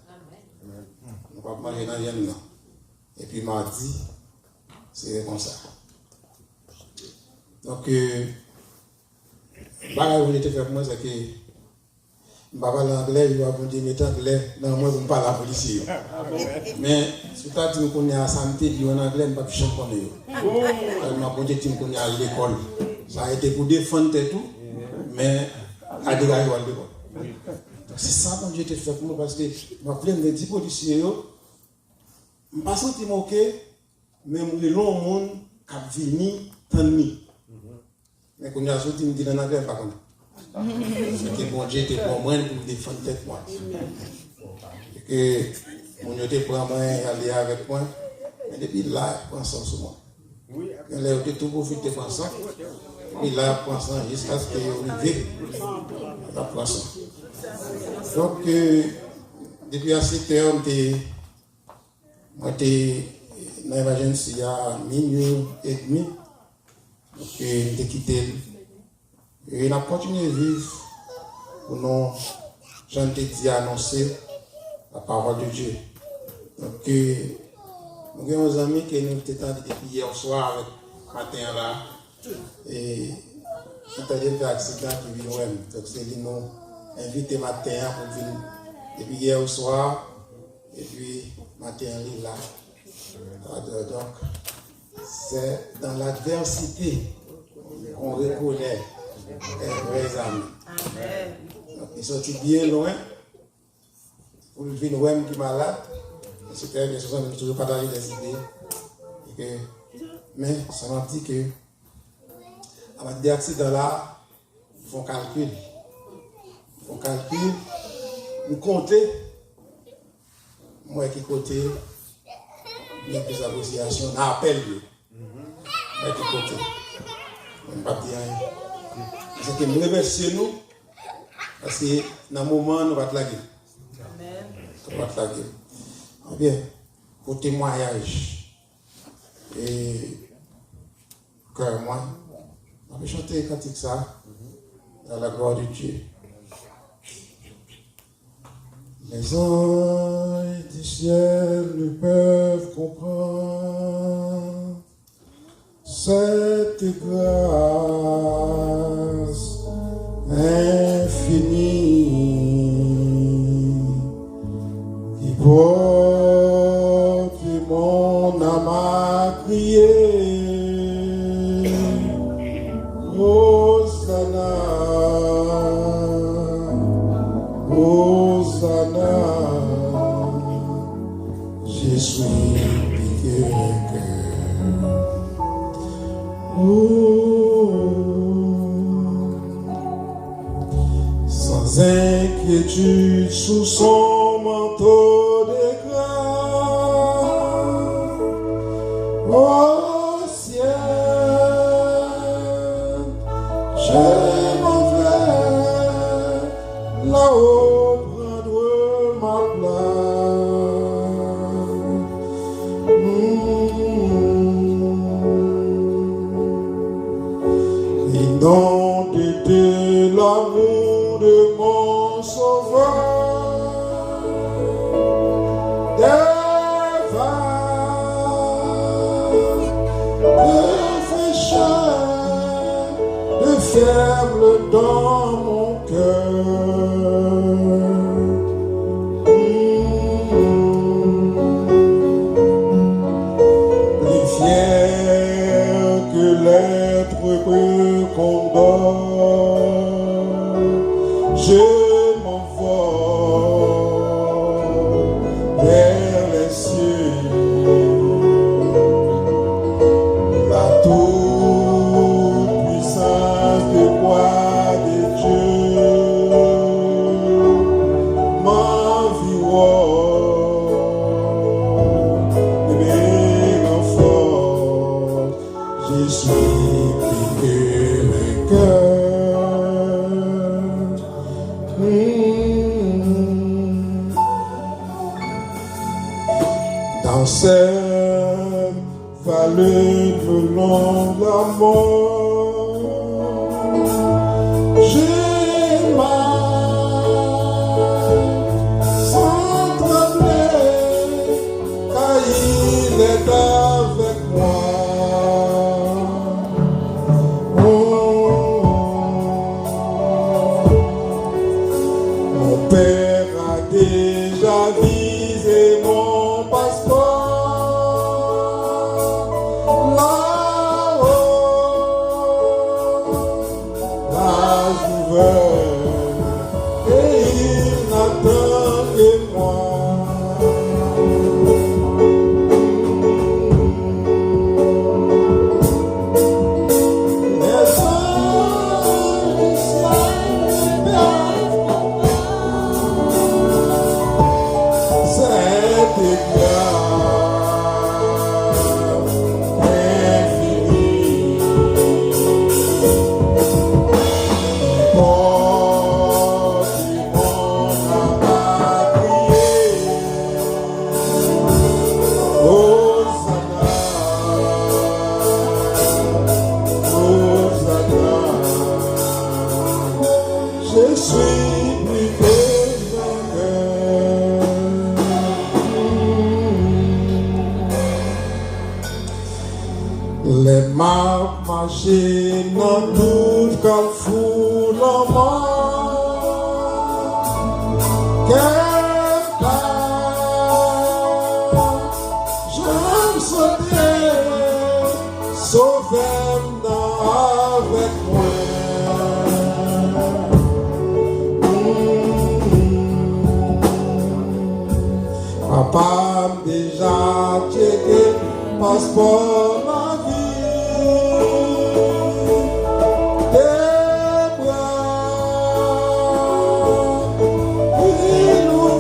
Nou p ap manje nan vyann nan. Epi madi, se konsa. Donk, euh, bagay Bondye te fè pou mwen, se ke m pa pale anglè, yo ap Bondye mete anglè nan mwen pou m pale a polisye yo. Men, si w ta di m kounye a sa m te di yo an anglè, m p ap janm konnen yo. Tèlman Bondye di m kounye a al lekòl. Sa a te pou defann tèt ou, men al degaje w al lekòl. Se sa Bondye te fè pou mwen, paske m ap vle m te di polisye yo, m pa santi m oke, men m rele yon moun k ap vini tann li. Men kounye a, si w di m di l an anglè, m pa konnen. Se ke Bondye te ban mwen pou m defann tèt mwen. Se ke moun yo te pran mwen, y ale avèk mwen. Men depi la, y ap pran san sou mwen. Gen lè yo te tou pwofite pran san. Depi la, y ap pran san jiskaske yo rive. Y ap pran san. Donk, euh, depi a sèt è, m te Mwen te nan emergency a minui edmi. Donk, e, m te kite l. E n ap kontinye viv pou nou, jan n te di, anonse la parole de Dieu. Donk, e, nou gen yon zanmi ke nou te tande depi yè swa avèk maten an la. E, ki tande m fè aksidan, ki vin wè m. Donk, se li nou envite maten an pou l vin. Depi yè oswa, epi maten an, li la. Donk, c'est dans l'adversité qu'on reconnaît les vrais amis. Donk, li soti byen lwen. Pou l vin wè m ki malad. Men se trè byen, se zanmi m, toujou pataje dèzide. E ke, men, sa m ap di ke, a pati de aksidan la, m fè yon kalkil. M fè yon kalkil, m konte, m wè ki kote m gen plis apresyasyon nan apèl yo. M ki kote. Mwen pa di anyen. Se ke m remèsye nou, paske nan moman an, nou pa t lage m. Nou pa t lage m. Ebyen, pou temwayaj, e, kè mwen, m ap chante kantik sa, à la gloire de Dieu. Les anges du ciel ne peuvent comprendre cette grâce infinie qui porte mon âme à crier. Hosanna, Hosanna, je suis pitié de cœur. Oh, sans inquiétude sous son manteau de grâce. Oh, ciel, je m'en vais là-haut prendre ma place. Mm. Inondé de l'amour de mon Sauveur, des vagues de fraîcheur, de ferme dans mon cœur. Plus fier que l'être heureux qu'on dort, je m'envole vers les cieux. La toute-puissance de gloire de Dieu m'environne et me renforce. Je suis plus que vainqueur. Hmm. Dans cette vallée le long de la mort, je marche sans trembler, car il est avec moi. Oh, mon Père a déjà visé mon passeport. Là-haut, la ouvert et il n'attend que moi. Les anges du ciel ne peuvent comprendre cette grâce infinie. Hosanna, Hosanna, je suis plus que vainqueur. Lè m ap mache nan tout kafou lanmò, kè m pa janm sote, Sovè m nan avèk mwen. Papa m deja tcheke paspò lavi. De bra li louvri.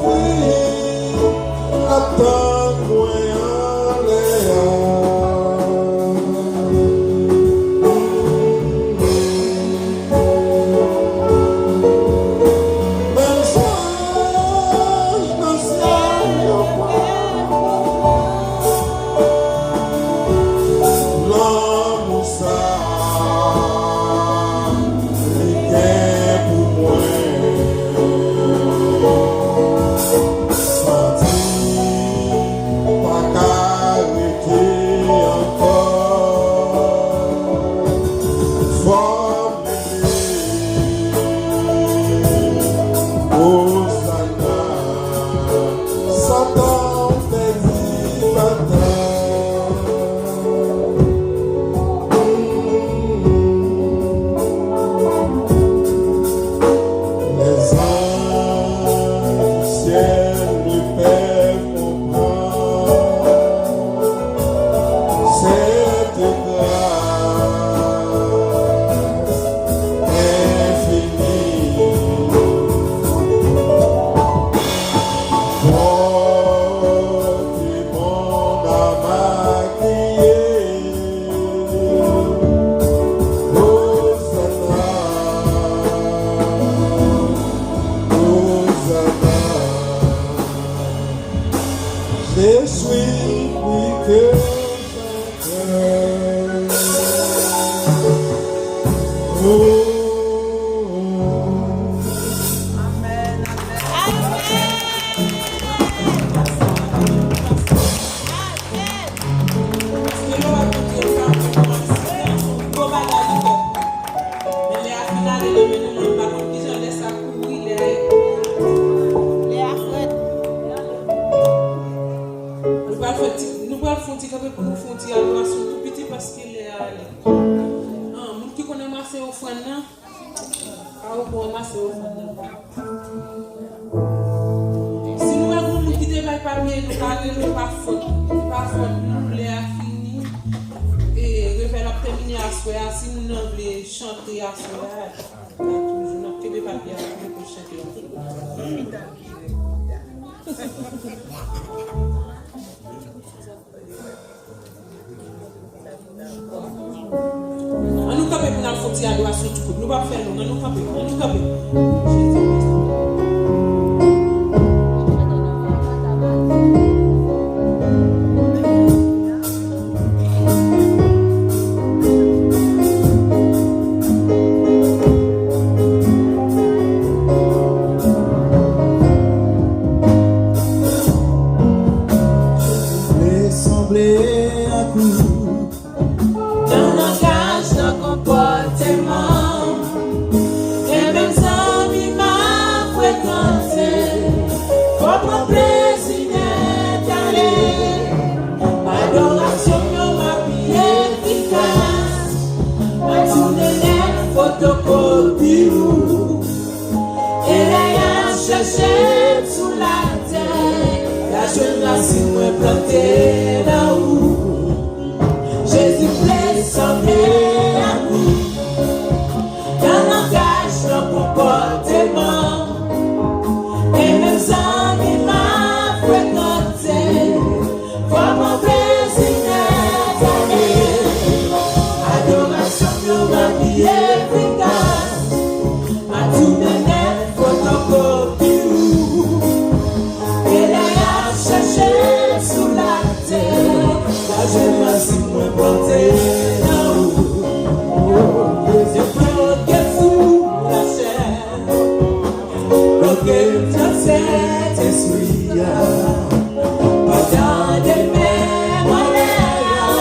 Et suis plus que vainqueur. Oh, oh, oh. Amèn, amèn. Amèn. Amèn. Paske yo ap montre yo ka fè yon aksidan, se yon gwo bagay li fè. Men lè a fin ale nan men nou, nou pa konn kijan lè sa kouri, lè a frèt. Nou pral fè ti, nou pral fè yon ti kanpe pou nou fè yon ti adorasyon tou piti paske lè a ale. Ah, moun ki konn ranmase ofrann nan, pa ou pou ranmase ofrann nan. Si nou wè gon moun ki te bay papye, nou ka rele pa fòt, pa fòt nou, lè a fini. E, revè l ap tèmine aswè a, si moun nan vle chante aswè a, toujou n ap kenbe papye a pou nou chante yon ti. An nou kanpe pou n al fè yon ti adorasyon tou kout. Nou p ap fè long, an nou kanpe, an nou kanpe. Vle sanble ak ou. Nan langaj, nan konpòteman, e menm zanmi m ap frekante. Fò pran plezi nèt ale. Adorasyon m yo m ap pi efikas. Mwen tounen nèt fotokopi ou. E lè y ap chèche m sou latè, y a jwenn rasin mwen plante nan ou. Jezi vle sanble ak ou. Nan langaj, nan konpòteman, e menm zanmi m ap frekante. Fò pran plezi nèt ale. Adorasyon m yo m ap pi efikas. M ap tounen nèt fotokopi ou. E lè y ap chèche sou latè, y a jwenn rasin mwen plante nan ou. Yo ploke sou lachè. Bloke m nan Sentespri a. Pandan demen m anlè a,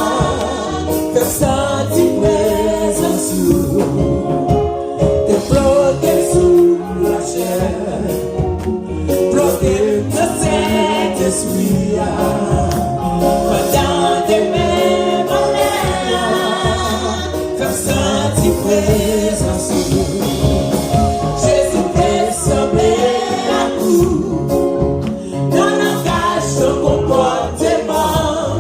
fè m santi prezans ou. Te bloke m sou lachè. Bloke m nan Sentespri a. Pandan demen m anlè a, fè m santi prezans ou. Jezi vle sanble ak ou. Nan langaj, nan konpòteman,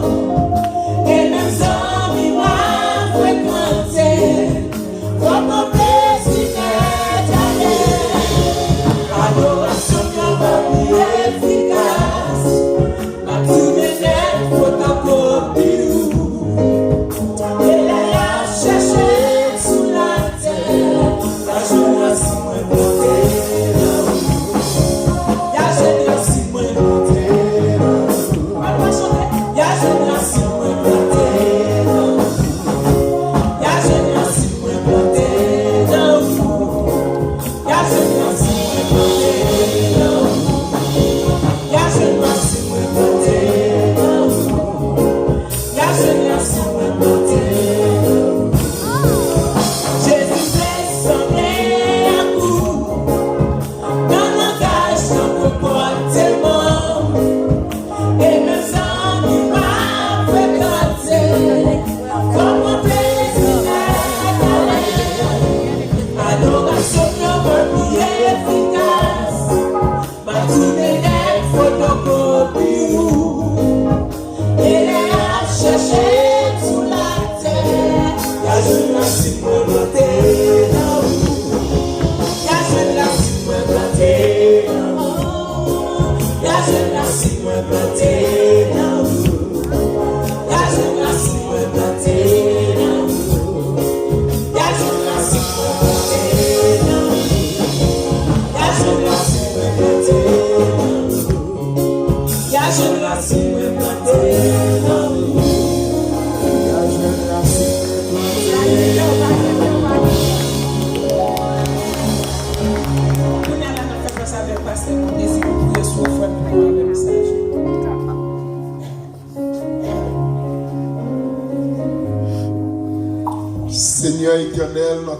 e menm zanmi m ap frekante. Fò pran plezi nèt ale.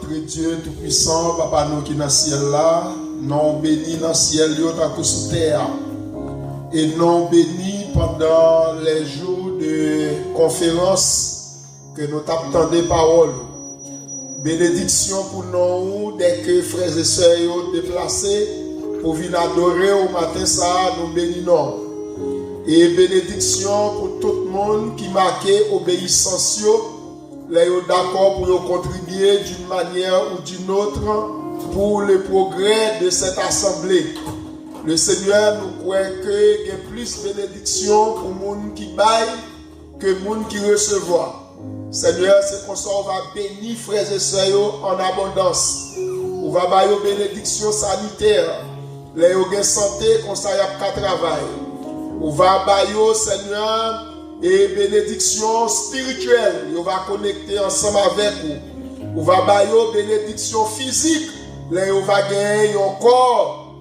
Dye Toupwisan, Papa nou ki nan syèl la, non w beni nan syèl yo tankou sou tè a. E non w beni pandan les jours de conférence ke nou t ap tande pawòl ou. Benediksyon pou non ou dèke frè e sè yo deplase pou vin adore w maten sa a, nou beni non w. E benediksyon pou tout moun ki make obeyisans yo lè yo dakò pou yo kontribye d'une manière ou d'une autre pour le progrès de cette assemblée. Le Senyè, nou kwè ke gen plis benediksyon pou moun ki bay ke moun ki resevwa. Senyè, se konsa w va beni frè e sè yo an abondans. Ou va ba yo benediksyon sanitè lè yo gen sante, konsa y ap ka travay. Ou va ba yo, Senyè, e benediksyon espirityèl, yo va konekte ansanm avèk ou. Ou va ba yo benediksyon fizik lè yo va gen yon kò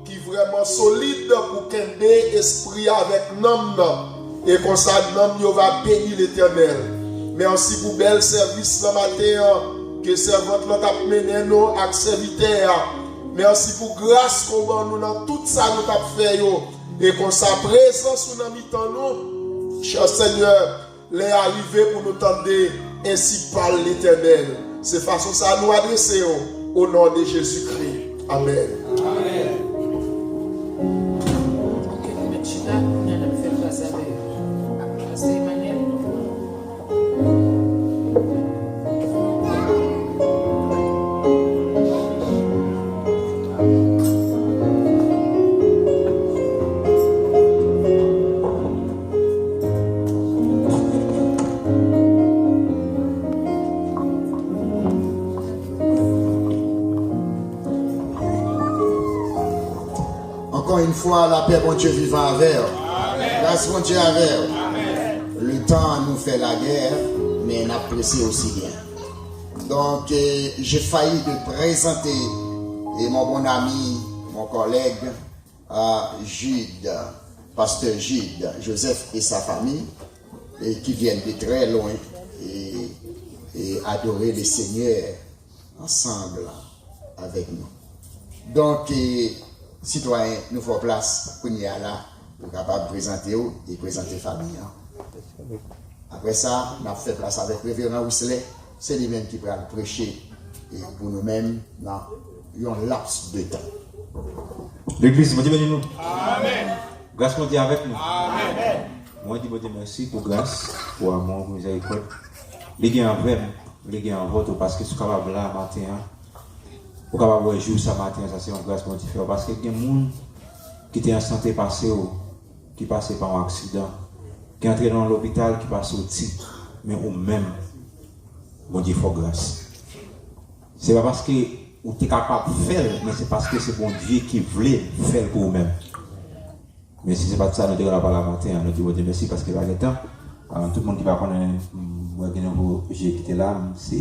ki vrèman solid pou kenbe espri avèk nanm nan. E konsa, nanm yo va beni Letènèl. Mèsi pou bèl sèvis nan maten an ke sèvant lan t ap mennen nou ak sèvitè a. Mèsi pou gras ke w ban nou nan tout sa nou t ap fè yo. E konsa, prezans ou nan mitan nou, chè Senyè, lè a rive pou nou tande ensi pale Letènèl. Se fason sa a nou adrese w, o non de Jezikri. Amèn. Amèn. Ok, nou mèt chita, kounye a n ap fè gras avè pastè Emmanuel. Ankò yon fwa, lapè Bondye vivan avè w. Gras Bondye avè w. Letan nou fè lagè, men n ap prese osi byen. Donc, euh, j'ai failli de présenter, euh, mon bon ami, mon collègue, euh, Jude, pasteur Jude Joseph et sa famille, et qui viennent de très loin et, et adorer le Seigneur ansanm avèk nou. Donk, e, sitwayen, nou fè w plas kounye a la pou w kapab prezante w e prezante fanmi an. Apre sa, n ap fè plas avèk Reveran Wisley, se li menm ki pral preche e pou nou menm nan yon laps de tan. Legliz, Bondye beni nou. Amèn. Gras Bondye avèk nou. Amèn. Mwen di Bondye mèsi pou gras, pou amou, pou mizèrikòd. Li gen avè m, li gen avè w tou, paske si w kapab la maten an, ou kapab wè jou sa maten an, sa se yon gras Bondye fè w. Paske gen moun ki te an sante pase w, ki pase pa yon aksidan, ki antre nan yon lopital, ki pa soti, men ou menm, Bondye fè w gras. Se pa paske ou te kapab fè l, men se paske se Bondye ki vle fè l pou ou menm. Men si se pa t sa, nou te gentan pa la maten an, nou di Bondye mèsi paske pa gen tan. Ah, tout moun ki pa konnen, m wè gen nouvo je ki te la, m se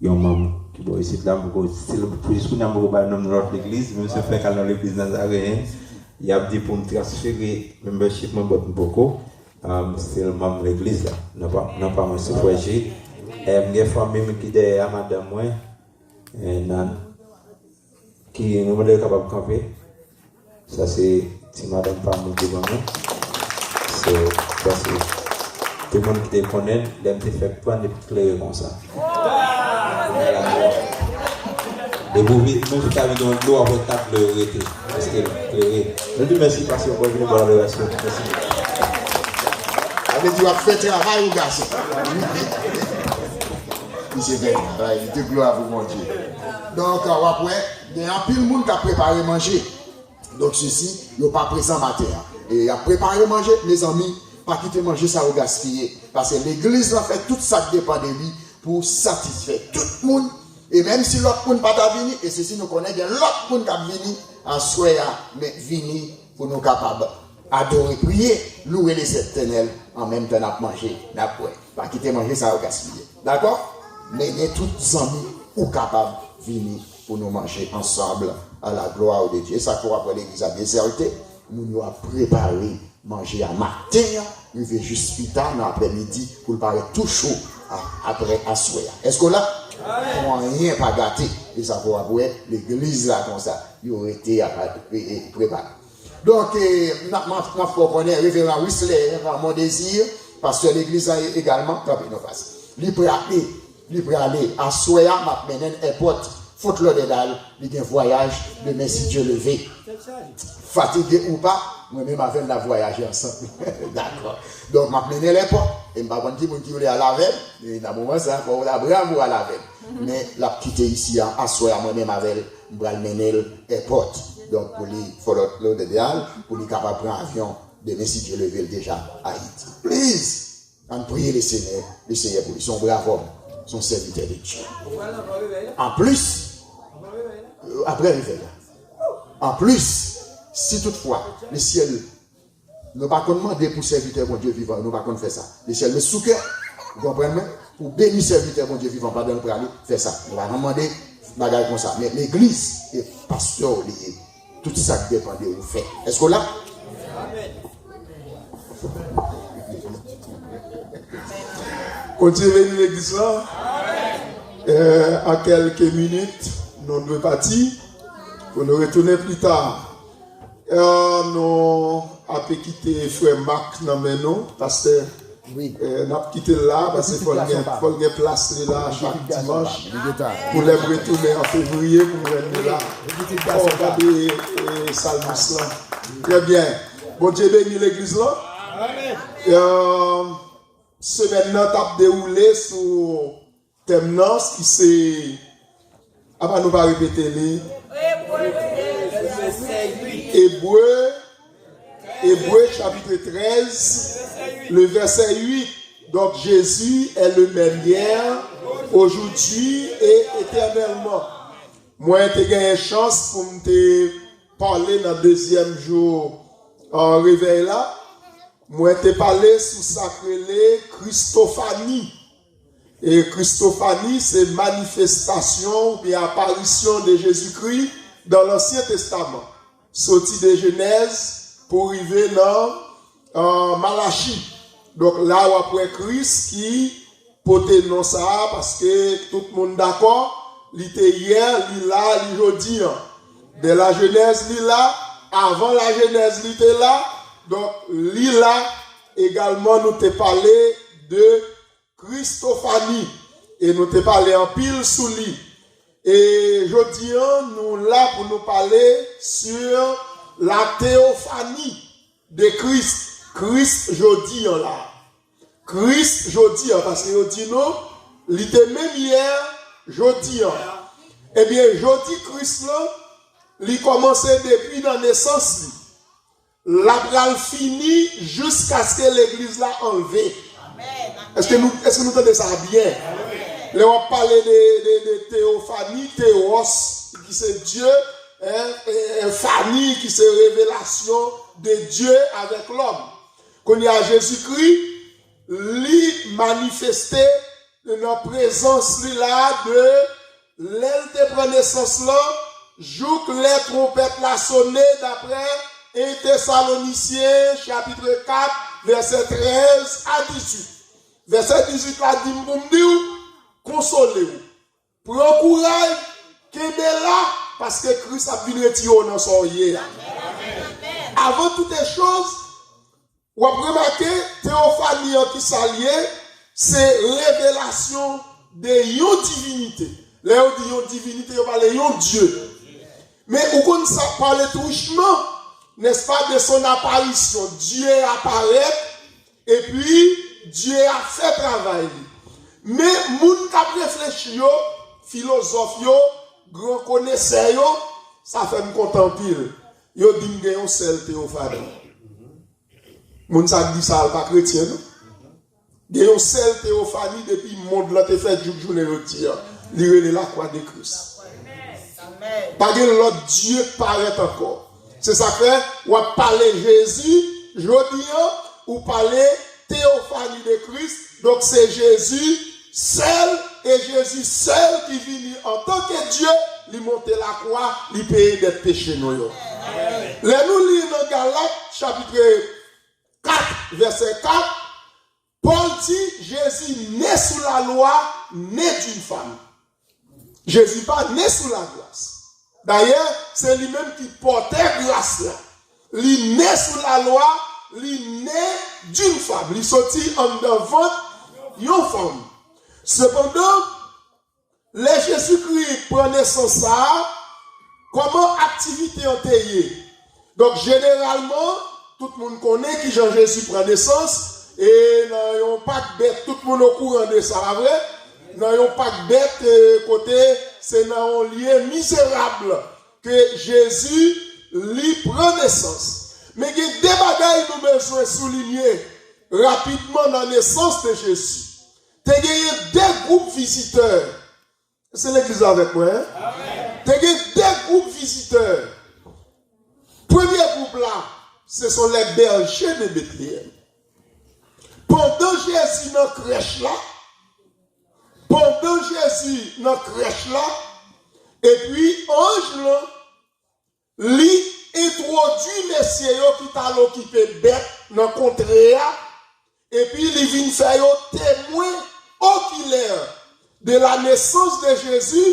yon manm ki bò isit la, m poko, still, pou jis kounye a m poko bay non m nan lòt legliz, men m se fèk al nan legliz Nazareyen. Y ap di pou m transfere membership mwen, but m poko. Ah, m still manm legliz la. Non pa, non pa mwen se frè Je. Eh, m gen fanmi m ki dèyè a, madanm mwen. Eh, nan ki nou mande yo kapab kanpe. Sa se ti madanm pa m devan mwen. So, paske tout moun ki te konnen, lè m te fèk pran, li t klere konsa. Depi w vin, menm si w ta vin yon dlo, apre kat lè yo rete. Paske l klere. Nou di mèsi paske w vini bò adorasyon. Mèsi. Sa vle di w ap fè travay ou gason. Misye fè travay li, tout glwa pou Bondye. Donk, w ap wè, gen anpil moun k ap prepare manje. Donk, sesi, yo pa prezan maten an. E y ap prepare manje, mezanmi, pa kite manje sa yo gaspiye. Paske legliz lan fè tout sa k depann de li pou satisfè tout moun. E menm si lòt moun pa ta vini, e sesi nou konnen gen lòt moun k ap vini aswè a, men vini pou nou kapab adore, priye, louwe Letènèl, an menm tan n ap manje, n ap bwè. Pa kite manje sa yo gaspiye. Dakò? Mennen tout zanmi ou kapab vini pou nou manje ansanm à la gloire de Dieu. E sa k fè w ap wè legliz la dezète, moun yo ap prepare manje a maten an, rive jis pita nan aprèmidi pou l parèt tou cho a, apre aswè a. Èske w la? Pou anyen pa gate. E sa fè w ap wè legliz la konsa. Yo rete ap e, e, prepare. Donk, e, n ap, n ap, n ap fè w konnen, Reveran Wisley Ramon Désir, pastè legliz la egalman, kanpe nan fas. Li prale, li prale. Aswè a, m ap mennen l èpòt. Fort Lauderdale, li gen vwayaj demen si Dye leve. Fatige ou pa, mwen menm avè l n ap vwayaje ansanm. Dakò. Donk, m ap mennen l èpòt. E m pa konn ki moun ki vle al avè m. E nan moman sa, fò w ta brav ou al avè m. Men, l ap kite isi a, aswè a, mwen menm avè l, m pral mennen l èpòt. Donk, pou li, Fort Lauderdale, pou li kapab pran avyon demen si Dye leve l deja Ayiti. Please! Ann priye Lesenyè, Lesenyè pou li. Se yon brav òm, se yon sèvitè de Dye. Anplis, apre revèy la, anplis, si toutfwa lesyèl, nou pa konn mande pou sèvitè Bondye vivan, nou pa konn fè sa. Lesyèl met sou kè, ou konprann mwen, pou beni sèvitè Bondye vivan pandan l prale, fè sa. Nou pa konn mande bagay konsa. Men legliz, e pastè w li ye. Tout sa k depann de ou fè. Èske w la? Bondye beni legliz la. Euh, en quelques minutes, nou dwe pati pou nou retounen pli ta. Euh, nou ape kite frè Mak nan men nou, pastè. Wi. Eh, n ap kite l la, paske fò l gen, fò l gen plas li la chak dimanch. Pou lè m retounen an fevriye, pou m jwenn li la. Fò w gade, eh, salmis lan. Trè byen. Bondye beni legliz lan. Eh, semèn nan t ap dewoule sou tèm nan, ki se, apa nou pa repete li? Ebre, Ebre chapitre trèz, le verset huit. Donc, Jésus est le même hier, aujourd'hui et éternellement. Mwen te genyen chans pou m te pale nan dezyèm jou, euh, revèy la. Mwen te pale sou sa k rele Kristofani. E Kristofani, se manifestasyon oubyen aparisyon de Jezikri dan Lansyen Testaman. Soti de Jenèz pou rive nan, euh, Malachi. Donk, la w ap wè Kris ki pote non sa a, paske tout moun dakò, li te yè, li la, li jodi an. Dè lajenèz, li la, avan lajenèz, li te la. Donk, li la, egalman, nou te pale de Kristofani, e nou te pale anpil sou li. E jodi an, nou la pou nou pale sur la théophanie de Christ, Kris jodi an la. Kris jodi an, paske yo di nou, li te menm yè, jodi an. Ebyen, jodi Kris lan, li kòmanse depi nan nesans li. L ap pral fini jiskaske legliz la anlve. Èske nou, èske nou tande sa byen? Lè w ap pale de, de, de teofani, teos, ki se Dye, en, e, e, fani, ki se revelasyon de Dye avèk lòm. Kounye a, Jezikri, li manifeste nan prezans li la de lè l te pran nesans lan, jouk lè twonpèt la sone, daprè en Tesalonisyen, chapit kat, vèsè trèz a dizuit. Vèsè dizuit la di m pou m di w, konsole w. Pran kouraj, kenbe la, paske Kris ap vin retire w nan sa w ye a. Avan toute chose, w ap remake, teofani an ki sa l ye, se revelasyon de yon divinite. Lè yo di yon divinite, yo pale yon Dye. Men ou konn sa pale touchman, nèspa, de son aparisyon. Dye aparèt, epi Dye a fè travay li. Men moun k ap reflechi yo, filozòf yo, gran konesè yo, sa fè m kontan anpil. Yo di m gen yon sèl teofani. Moun sa k di sa a, l pa kretyen, non? Gen yon sèl teofani depi mond lan te fèt jouk jounen jodi a. Li rele Lakwa de Kris. Pa gen lòt Dye k parèt ankò. Se sa k fè, w ap pale Jezi, jodi a, ou pale teofani de Kris, donk se Jezi sèl, e Jezi sèl ki vini antanke Dye, li monte lakwa, li peye dèt peche nou yo. Lè nou li nan Galat, chapit kat, vèsè kat, Pòl di, Jezi né sous la loi, né d'une femme. Jezi pa ne sou lagras. Dayè, se li menm ki pòtè gras la. Li ne sou lalwa, li ne d'une femme. Li soti anndan vant yon fanm. Sepandan, lè Jezikri pran nesans sa a, kòman aktivite an te ye? Donk, jeneralman, tout moun konnen kijan Jezi pran nesans, e nan yon pak bèt, tout moun okouran de sa, pa vre? Nan yon pak bèt, e, kote se nan yon lye mizerab ke Jezi, li pran nesans. Men gen de bagay nou bezwen soulinye rapidman nan nesans de Jezi. Te genyen de gwoup vizitè. Se legliz la avèk mwen, en? Te gen de gwoup vizitè. Premye gwoup la, ce sont les bergers de Bethléem. Pandan Jezi nan krèch la, pandan Jezi nan krèch la, epi anj lan, li entwodui mesye yo ki t al okipe bèt nan kontre a, epi li vin fè yo temwen okilè de la nesans de Jezi,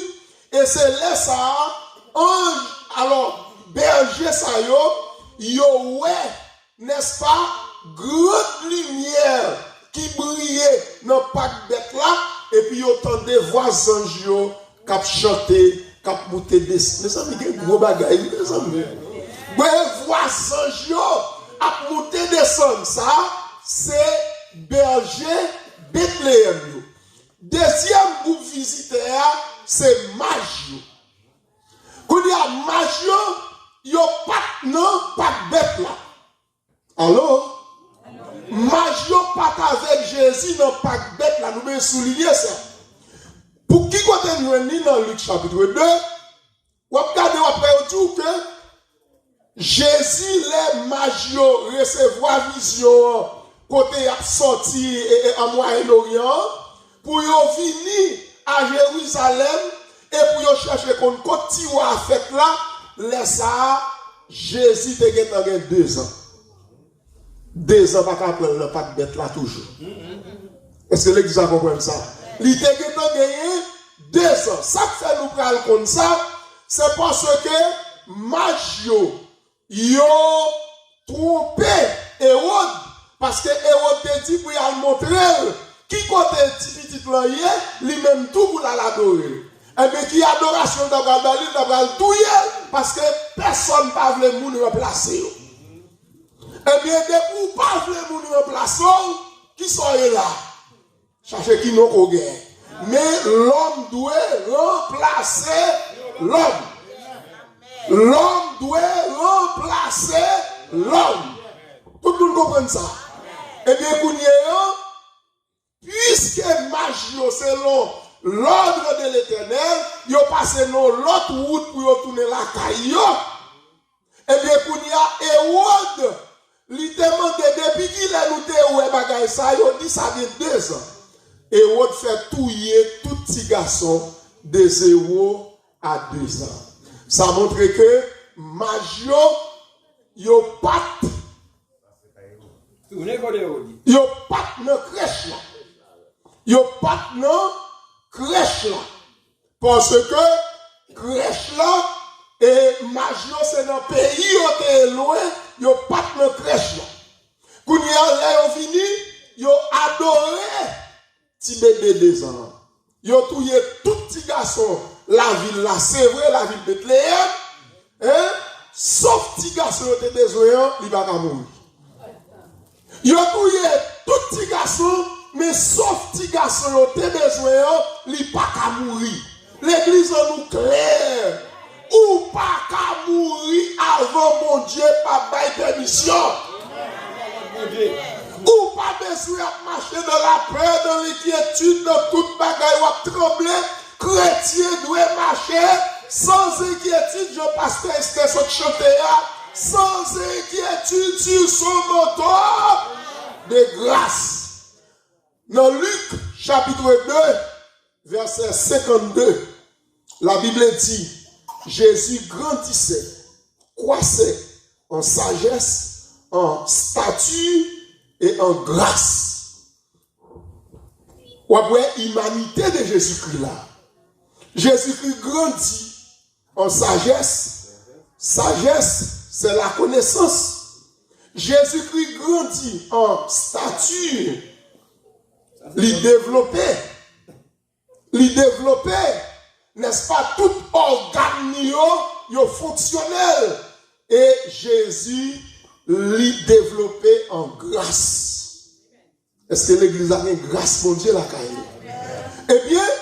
e se lè sa a, anj, alò, bèje sa yo, yo wè, nèspa, gran limyè ki briye nan pak bèt la, epi yo tande vwa zanj yo k ap chante, k ap moute desann. Mezanmi, gen gwo bagay, wi, mezanmi. Mwen vwa zanj yo ap moute desann. Sa, se bèje Betleyèm yo. Dezyèm gwoup vizitè a, se maj yo. Kounye a, maj yo, yo pa t nan pak bèt la. Alo? Maj yo pa t avèk Jezi nan pak bèt la, nou bezwen soulinye sa. Pou ki kote n jwenn li nan Lik chapit de, w ap gade, w ap wè yo di w ke Jezi, lè maj yo resevwa vizyon an, kote y ap sòti e, e, an Mwayen Oryan an, pou yo vini a Jerizalèm e pou yo chèche konn kot ti wa a fèt la, lè sa a, Jezi te gentan gen dezan. Dezan pa ka pran l nan pak bèt la toujou. Èske legliz la konprann sa? Li te gentan genyen dezan. Sa k fè nou pral konn sa, se paske maj yo, yo twonpe Ewòd, paske Ewòd te di pou y al montre l ki kote ti pitit lan ye, li menm tou pou l al adore l. Ebyen, ki adorasyon l ta pral ba li? L ta pral touye l, paske pèsonn pa vle moun ranplase yo. Ebyen, depi w pa vle moun ranplase w, kisa w ye la? Chache ki non ke w gen. Men lòm dwe ranplase lòm. Lòm dwe ranplase lòm. Tout moun konprann sa? Ebyen, kounye a, piske maj yo, selon l'ordre de l'Éternel, yo pase nan yon lòt wout pou yo tounen lakay yo, ebyen, kounye a, Ewòd, li te mande depi kilè nou te wè bagay sa, yo di sa gen dezan. Ewòd fè touye tout ti gason de zewo a dezan. Sa montre ke maj yo, yo pa t, yo pa t nan krèch la. Yo pa t nan krèch la. Paske krèch la, e maj yo se nan peyi yo te ye lwen, yo pa t nan krèch la. Kounye a, lè yo vini, yo adore ti bebe dezan an. Yo touye tout ti gason lavil la, se vre, lavil Betleyèm, en, sof ti gason yo te bezwen an, li pa ka mouri. Yo touye tout ti gason, men sof ti gason yo te bezwen an, li pa ka mouri. Legliz an nou klè. Ou pa ka mouri avan Bondye pa bay pèmisyon. Ou pa bezwen ap mache dans la peur, dans l'inquiétude, nan tout bagay w ap tranble. Kretyen dwe mache sans inquiétude, jan pastè Esther sot chante a, sans inquiétude sur son manteau de grâce. Nan Lik, chapit de, vèsè senkannde, Labib di, Jésus grandissait, croissait en sagesse, en stature et en grâce. W ap wè imanite de Jezikri la. Jezikri grandi an sajès. Sajès, se lakonesans. Jezikri grandi an stati. Li devlope. Li devlope, nèspa, tout ògàn li yo, yo fonksyonèl. E Jezi, li devlope an gras. Èske legliz la gen gras Bondye lakay li? Ebyen,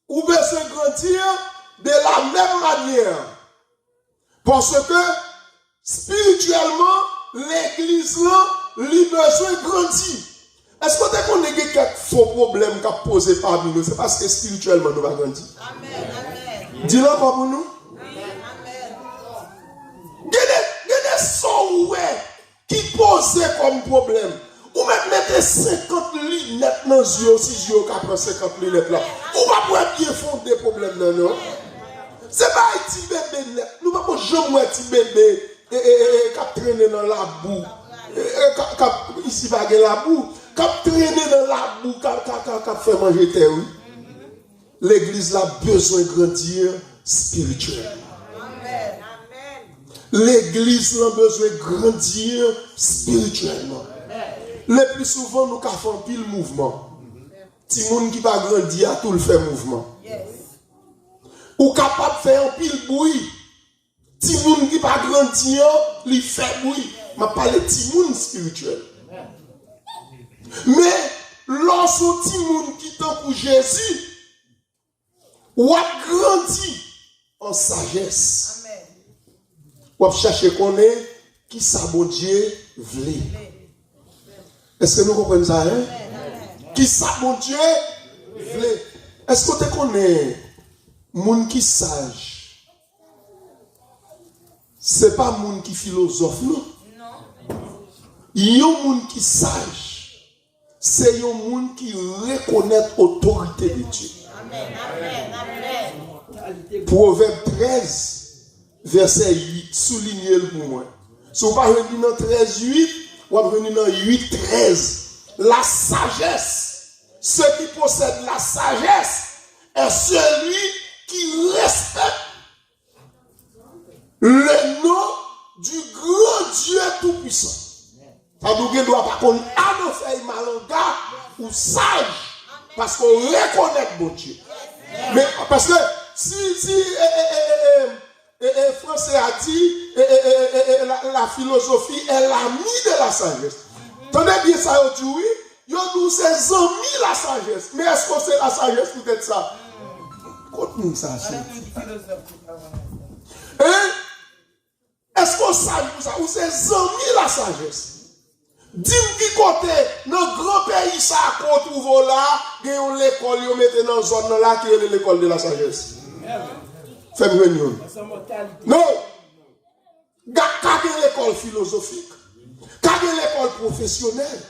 ou bezwen grandi de la menm manyè. Paske, espirityèlman, legliz lan, li bezwen grandi. Èske w te konnen gen kèk fo pwoblèm k ap poze pami nou? Se paske espirityèlman nou pa grandi. Di l ankò pou nou. Gen de, gen de sa w wè ki poze kòm pwoblèm. Ou mèt mete senkant linèt nan zye w, si zye w ka pran senkant linèt la. Ou p ap wè byen fonde pwoblèm nan, non. Se bagay ti bebe nèt. Nou pa ko janm wè ti bebe, e, e, e, e, k ap trennen nan labou. E, e, k ap, k ap, isi pa gen labou. K ap trennen nan labou, k ap, k ap, k ap, k ap fè manje tè, wi. Legliz la bezwen grandi espirityèlman. Legliz lan bezwen grandi espirityèlman. Le pli souvan, nou ka fè anpil mouvman. Timoun ki pa grandi a tou l fè mouvman. Ou kapab fè anpil bri. Timoun ki pa grandi an, li fè bri. M ap pale timoun espirityèl. Men, lè w se yon timoun ki tankou Jezi, w ap grandi an sajès. W ap chache konnen kisa Bondye vle. Èske nou konprann sa, en? Kisa Bondye vle? Èske w te konnen moun ki saj, se pa moun ki filozòf, non. Yon moun ki saj, se yon moun ki rekonèt otorite de Dye. Pwovèb trèz, vèsè uit, soulinye l pou mwen. Si w pa jwenn li nan trèz uit, w ap jwenn li nan uit trèz. La sagesse, ceux qui possèdent la sagesse, est celui qui respecte le nom du grand Dieu tout-puissant. Sa vle di w gen dwa pa konn a nan fèy malanga, ou saj, paske w rekonèt Bondye. Men, paske si, si, e, e, e, e, e, e, e, franse a di, e, e, e, e, e, la, la philosophie est l'ami de la sagesse. Tande byen sa yo di w, wi. Yo di w se zanmi lasajès. Men èske w se lasajès poutèt sa? Kot moun sa a soti? Hein? Èske w saj pou sa? Ou se zanmi lasajès. Di m ki kote nan gran peyi sa a ke w twouve w la, gen yon lekòl yo mete nan zòn nan la ki rele lekòl de lasajès. Fè m jwenn youn. Non! Ga-, ka gen lekòl filozofik, ka gen lekòl pwofesyonèl,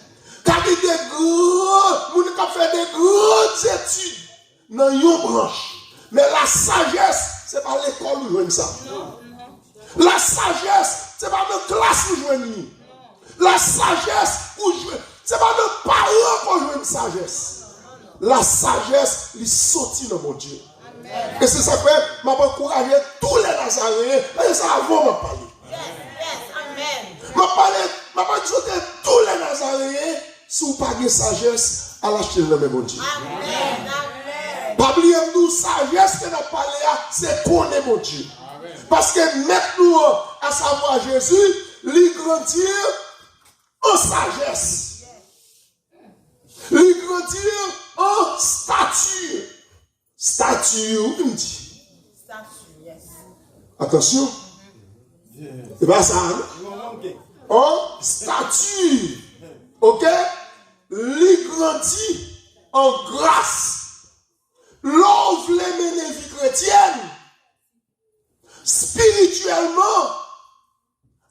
ka gen de gran moun k ap fè de gran etid nan yon branch. Men lasajès, se pa lekòl ou jwenn sa. Lasajès, se pa nan klas ou jwenn li. Lasajès, ou jwenn, se pa nan paran ke w jwenn sajès. Lasajès, li soti nan Bondye. E se sa k fè, m ap ankouraje tou lè Nazareyen, paske se avè w m ap pale. M ap pale, m ap egzòte tou lè Nazareyen, si w pa gen sajès, al achte l nan men Bondye. Pa bliye m di w, sajès ke n ap pale a, se konnen Bondye. Paske Mèt nou an, asavwa Jezi, li grandi an sajès. Li grandi an stati. Stati, wi, m di. Atansyon. Se pa sa, non? An stati. Oke? Li grandi an gras. Lè w vle mennen vi kretyèn, espirityèlman,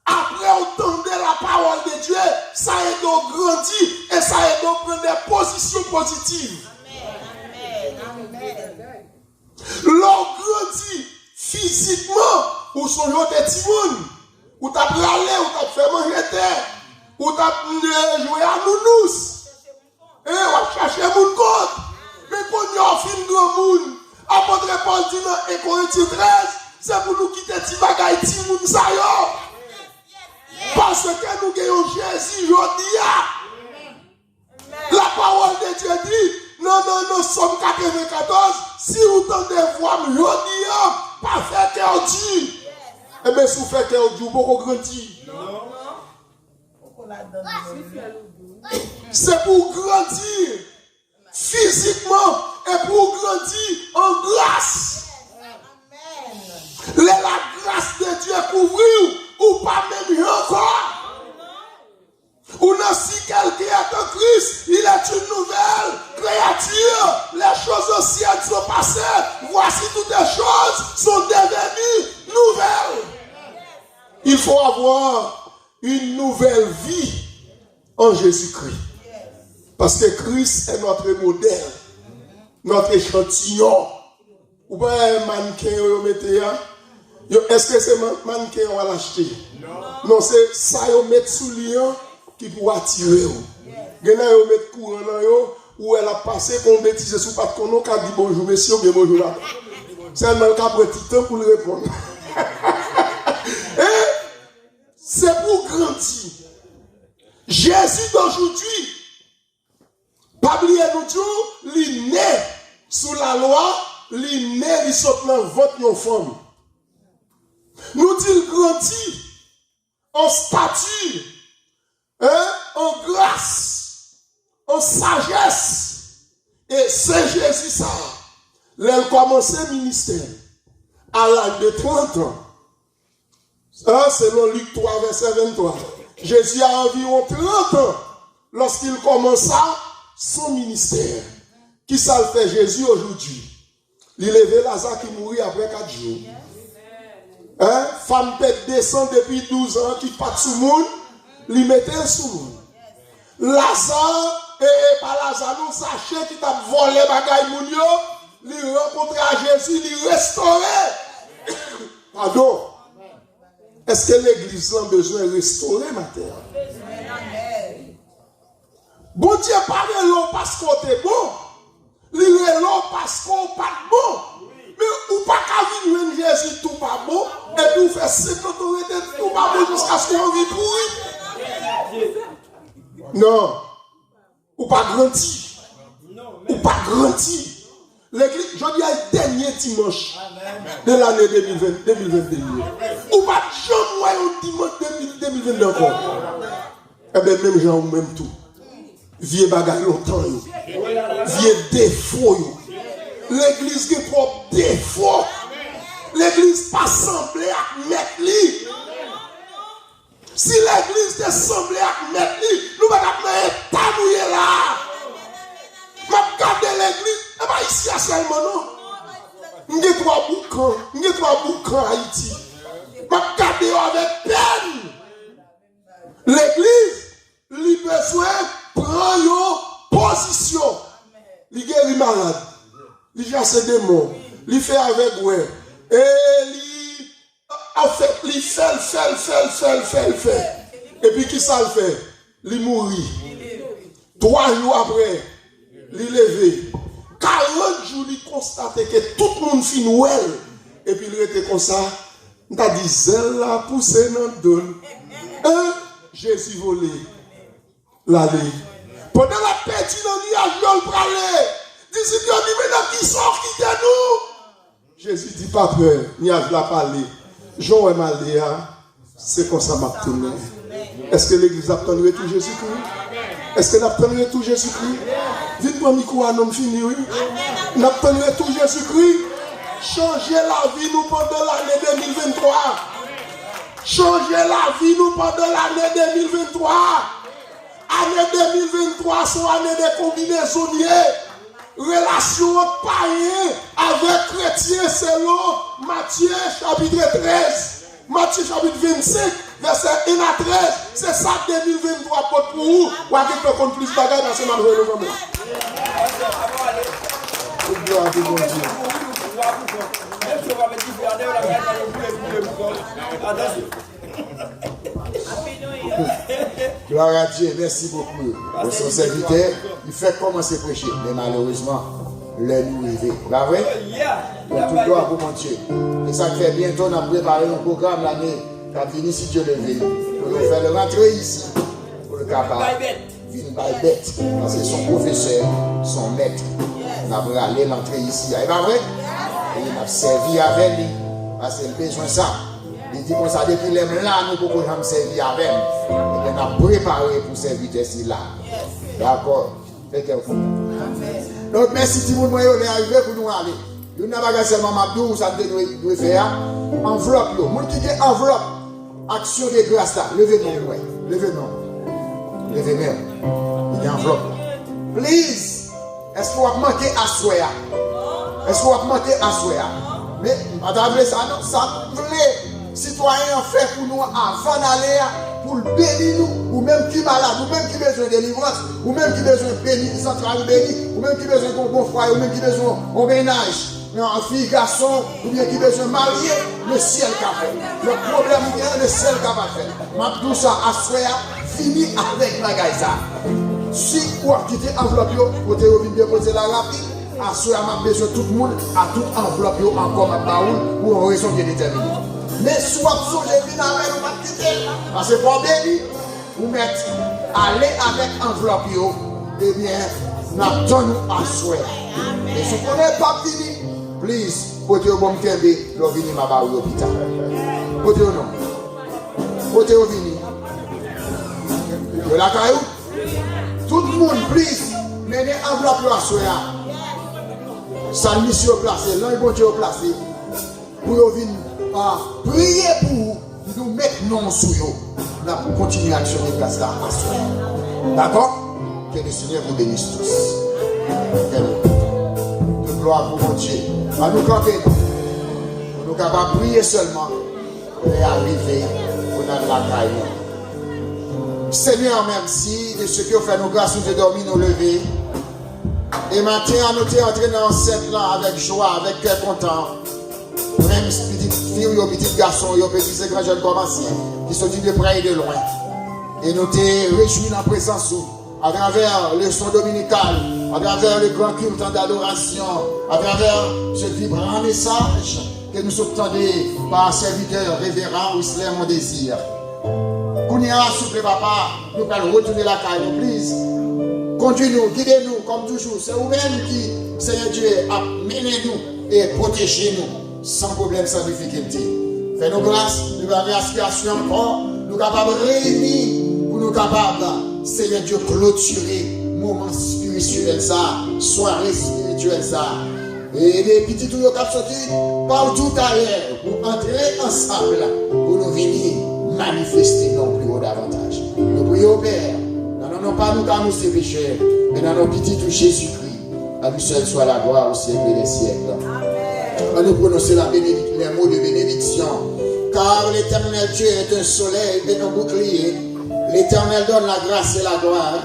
apre w tande la parole de Dieu, sa ede w grandi e sa ede w pran de pozisyon pozitiv. Lè w grandi fizikman, ou sonje w te timoun, ou t ap rale, ou t ap fè manje tè, ou t ap, mm, jwe a nounous. E w ap chache moun kont. Men kounye a w fin granmoun. Apot Pòl di nan en Korentyen trèz, se pou nou kite ti bagay timoun sa yo. Paske nou gen yon Jezi jodi a. La parole de Dieu dit, nan, nan, nan Sòm katrevenkatòz, si ou tande vwa m jodi a, pa fè kè w di. Enben, si w fè kè w di, ou poko grandi. Se pou w grandi fizikman e pou w grandi an gras. Lè la grâce de Dieu kouvri w, ou pa menm jan ankò. Ou nan si quelqu'un est en Christ, il est une nouvelle créature. Les choses anciennes sont passées, voici toutes les choses sont devenues nouvelles. Il faut avoir une nouvelle vie en Jésus-Christ. Parce que Christ est notre modèle, notre échantillon. Ou pa wè mannken yo, yo mete a? Yo, èske se man- mannken yo al achte? Non, se sa yo met sou li an ki pou atire w. Gen nan yo met kouran nan yo, ou wè l ap pase, kon betize, si w pa t konnen, w ka di bonjou mesye oubyen bonjou madam. Sèlman l ka pran ti tan pou l reponn. E se pou grandi. Jezi dojodi, pa bliye nou di w, li ne sou lalwa, li ne, li sot nan vant yon fanm. Nou di l grandi an stati, en, an gras, an sajès. E se Jezi sa a, lè l kòmanse ministè l, a laj de trant an, Hein, selon Lik twa, vèsè venntwa, Jésus a environ trente ans lorsqu'il commença son ministère. Kisa l fè Jezi ojodi? Li leve Laza ki mouri apre kat jou. Hein? Fanm pèd de san depi douz an ki pa t sou moun, li mete l sou moun. Laza, e, e pa Laza non, Zache ki t ap vòlè bagay moun yo, li rankontre a Jezi, li restore. Padon. Èske legliz lan bezwen restore maten an? Bondye pa rele w paske w te bon. Li rele w paske w pa t bon. Men ou pa ka vin jwenn Jezi tou pa bon, epi w fè senkant an rete tou pa bon jiskaske w anvi pouri. Non. Ou pa grandi. Ou pa grandi. Legliz, jodi a e dènye dimanch de lane de mil ven, de mil vennde yo. Ou pa t janm wè yon dimanch de mil, de mil vennde ankò. Enben, menm jan ou menm tou. Vye bagay lontan yo. Vye defo yo. Legliz gen twòp defo. Legliz pa sanble ak mèt li. Si legliz te sanble ak mèt li, nou pa t ap nan eta nou ye la a. M ap gade legliz, e pa isi a sèlman non. M gen twa boukan, m gen twa boukan Ayiti. M ap gade yo avèk pèn. Legliz, li bezwen pran yon pozisyon. Li geri malad. Li chase demon. Li fè avèg wè. E li Anfèt, li fè l, fè l, fè l, fè l, fè l, fè. Epi kisa l fè? Li mouri. Twa jou apre, li leve. Karant jou, li konstate ke tout moun fin wè l. Epi l rete konsa. M ta di, zèl la pouse nan do l. Hein? Jezi vole. L ale. Pandan l ap pèdi nan niyaj yo, l prale. Disip yo di, men nan kisa w kite nou? Jezi di, pa pè, niyaj la pale. Jan w wè m ale a, se konsa m ap tounen. Èske legliz ap tann retou Jezikri? Èske n ap tann retou Jezikri? Vin pran mikwo a non, m fini wi. N ap tann retou Jezikri? Chanje lavi nou pandan lane de mil venntwa. Chanje lavi nou pandan lane de mil venntwa. Ane de mil venntwa se yon ane de konbinezon li ye. Relasyon ant payen avèk kretyen selon Matye chapit trèz, Matye chapit vennsenk, vèsè en a trèz. Se sa de mil venntwa pote pou ou. W a gentan konn plis bagay pase m ap jwenn nou kanmenm. Tout glwa pou Bondye. Gloire à Dieu, merci beaucoup. Mwen se yon sèvitè, m fèk kòmanse preche, men malerezman, lè nou rive. Pa vre? Donk, tout glwa pou Bondye. E sa k fè byento n ap prepare yon pwogram lane k ap vini, si Dye le ve, pou nou fè l rantre isi, pou l kapab vin bay bèt. Paske se yon pwofesè, se yon mèt. N ap rale l antre isi a. E pa vre? E n ap sèvi avè li. Paske l bezwen sa. Li di konsa, depi lè m la, nou poko janm sèvi avè m. Ebyen, n ap prepare pou sèvitè sila. Dakò? Fè kè w kontan. Donk, mèsi timoun mwen yo, lè a rive pou nou ale. Youn nan bagay sèlman m ap di w, sa n te dwe, dwe fè a, anvlòp yo. Moun ki gen anvlòp aksyon de gras la, leve men w, mwen. Leve men w. Leve men w. Li gen anvlòp la. Please! Èske w ap manke aswè a? Èske w ap manke aswè a? Men, m pa ta vle sa, non. Sa m vle sitwayen an fè pou nou anvan n ale a, pou l beni nou, ou menm ki malad, ou menm ki bezwen delivrans, ou menm ki bezwen beni, zantray ou beni, ou menm ki bezwen gen yon bon fwaye, ou menm ki bezwen yon mennaj, yon fi, gason, oubyen ki bezwen marye, le syèl ka fè l. Lòt pwoblèm ou genyen, le syèl kapab fè l. M ap di w sa aswè a, vini avèk bagay sa. Si w ap kite anvlòp yo, kote yo vin depoze la rapid, aswè a m ap bezwen tout moun, a tout anvlòp yo ankò m ap ba ou l pou yon rezon byen detèmine. Men si w ap sonje vin avè l, ou p ap kite l, paske fò w beni, ou mèt ale avèk anvlòp yo, ebyen, n ap tann ou aswè. Men si w konnen l p ap vini, please, pote yo ban m kenbe, lè w vini m a ba ou yo pita. Pote yo non. Pote yo vini. Yo lakay ou? Tout moun, please, mennen anvlòp yo aswè a. Salmis yo plase, lanj Bondye yo plase pou yo vin, ah, priye pou ou, nou met non sou yo. N ap kontinye aksyon de gras la aswè a. Dakò? Que le Seigneur vous bénisse tous. Amen. Tout glwa pou Bondye. Ann nou kanpe, non. Pou nou kapab priye sèlman. Lè a rive pou n al lakay nou. Senyè, mèsi de se ke w fè nou gras, nou te dòmi, nou leve. E maten an, nou te antre nan ansent lan avèk jwa, avèk kè kontan. Ou menm, pitit fi w yo, pitit gason w yo, peti se gran jèn kòm ansyen, ki soti de prè e de lwen. E nou te rejwi nan prezans ou. Atravè leson dominikal, atravè le gran culte d'adoration, atravè ce vibrant message ke nou sot tande pa sèvitè reveran Wisley Mondésir. Kounye a, souple, Papa, nou pral retounen lakay nou, please. Kondui nou, gide nou, kòm toujou. Se ou menm ki, Senyè Dye, ap mennen nou e pwoteje nou san pwoblèm, san difikilte. Fè nou gras, nou ba nou aspirasyon ankò, nou kapab reyini pou nou kapab, Senyè Dye, klotire moman espirityèl sa, sware espirityèl sa. Ede pitit ou yo k ap soti patou ayè pou antre ansanm pou nou vini manifeste non pi wo davantaj. Nou priye w, Pè, nan non non pa nou, kar nou se pechè, men nan non pitit ou Jezikri. À lui seul soit la gloire au siècle des siècles. Ann nou pwononse la bénédic-, les mots de bénédiction. Car l'Éternel Dieu est un soleil et un bouclier. L'Éternel donne la grâce et la gloire.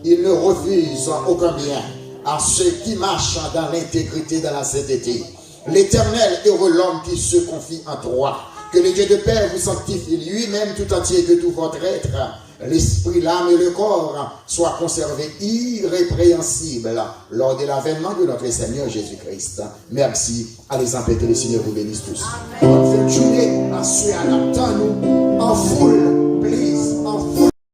Il ne refuse aucun bien à ceux qui marchent dans l'intégrité, dans la sainteté. L'Éternel est heureux l'homme qui se confie en toi. Que le Dieu de paix vous sanctifie lui-même tout entier, que tout votre être, l'esprit, l'âme et le corps soient conservés irrépréhensibles lors de l'avènement de notre Seigneur Jésus-Christ. Merci. Allez en paix, que le Seigneur vous bénisse tous. Bonne fin de journée. Aswè a n ap tann nou an foul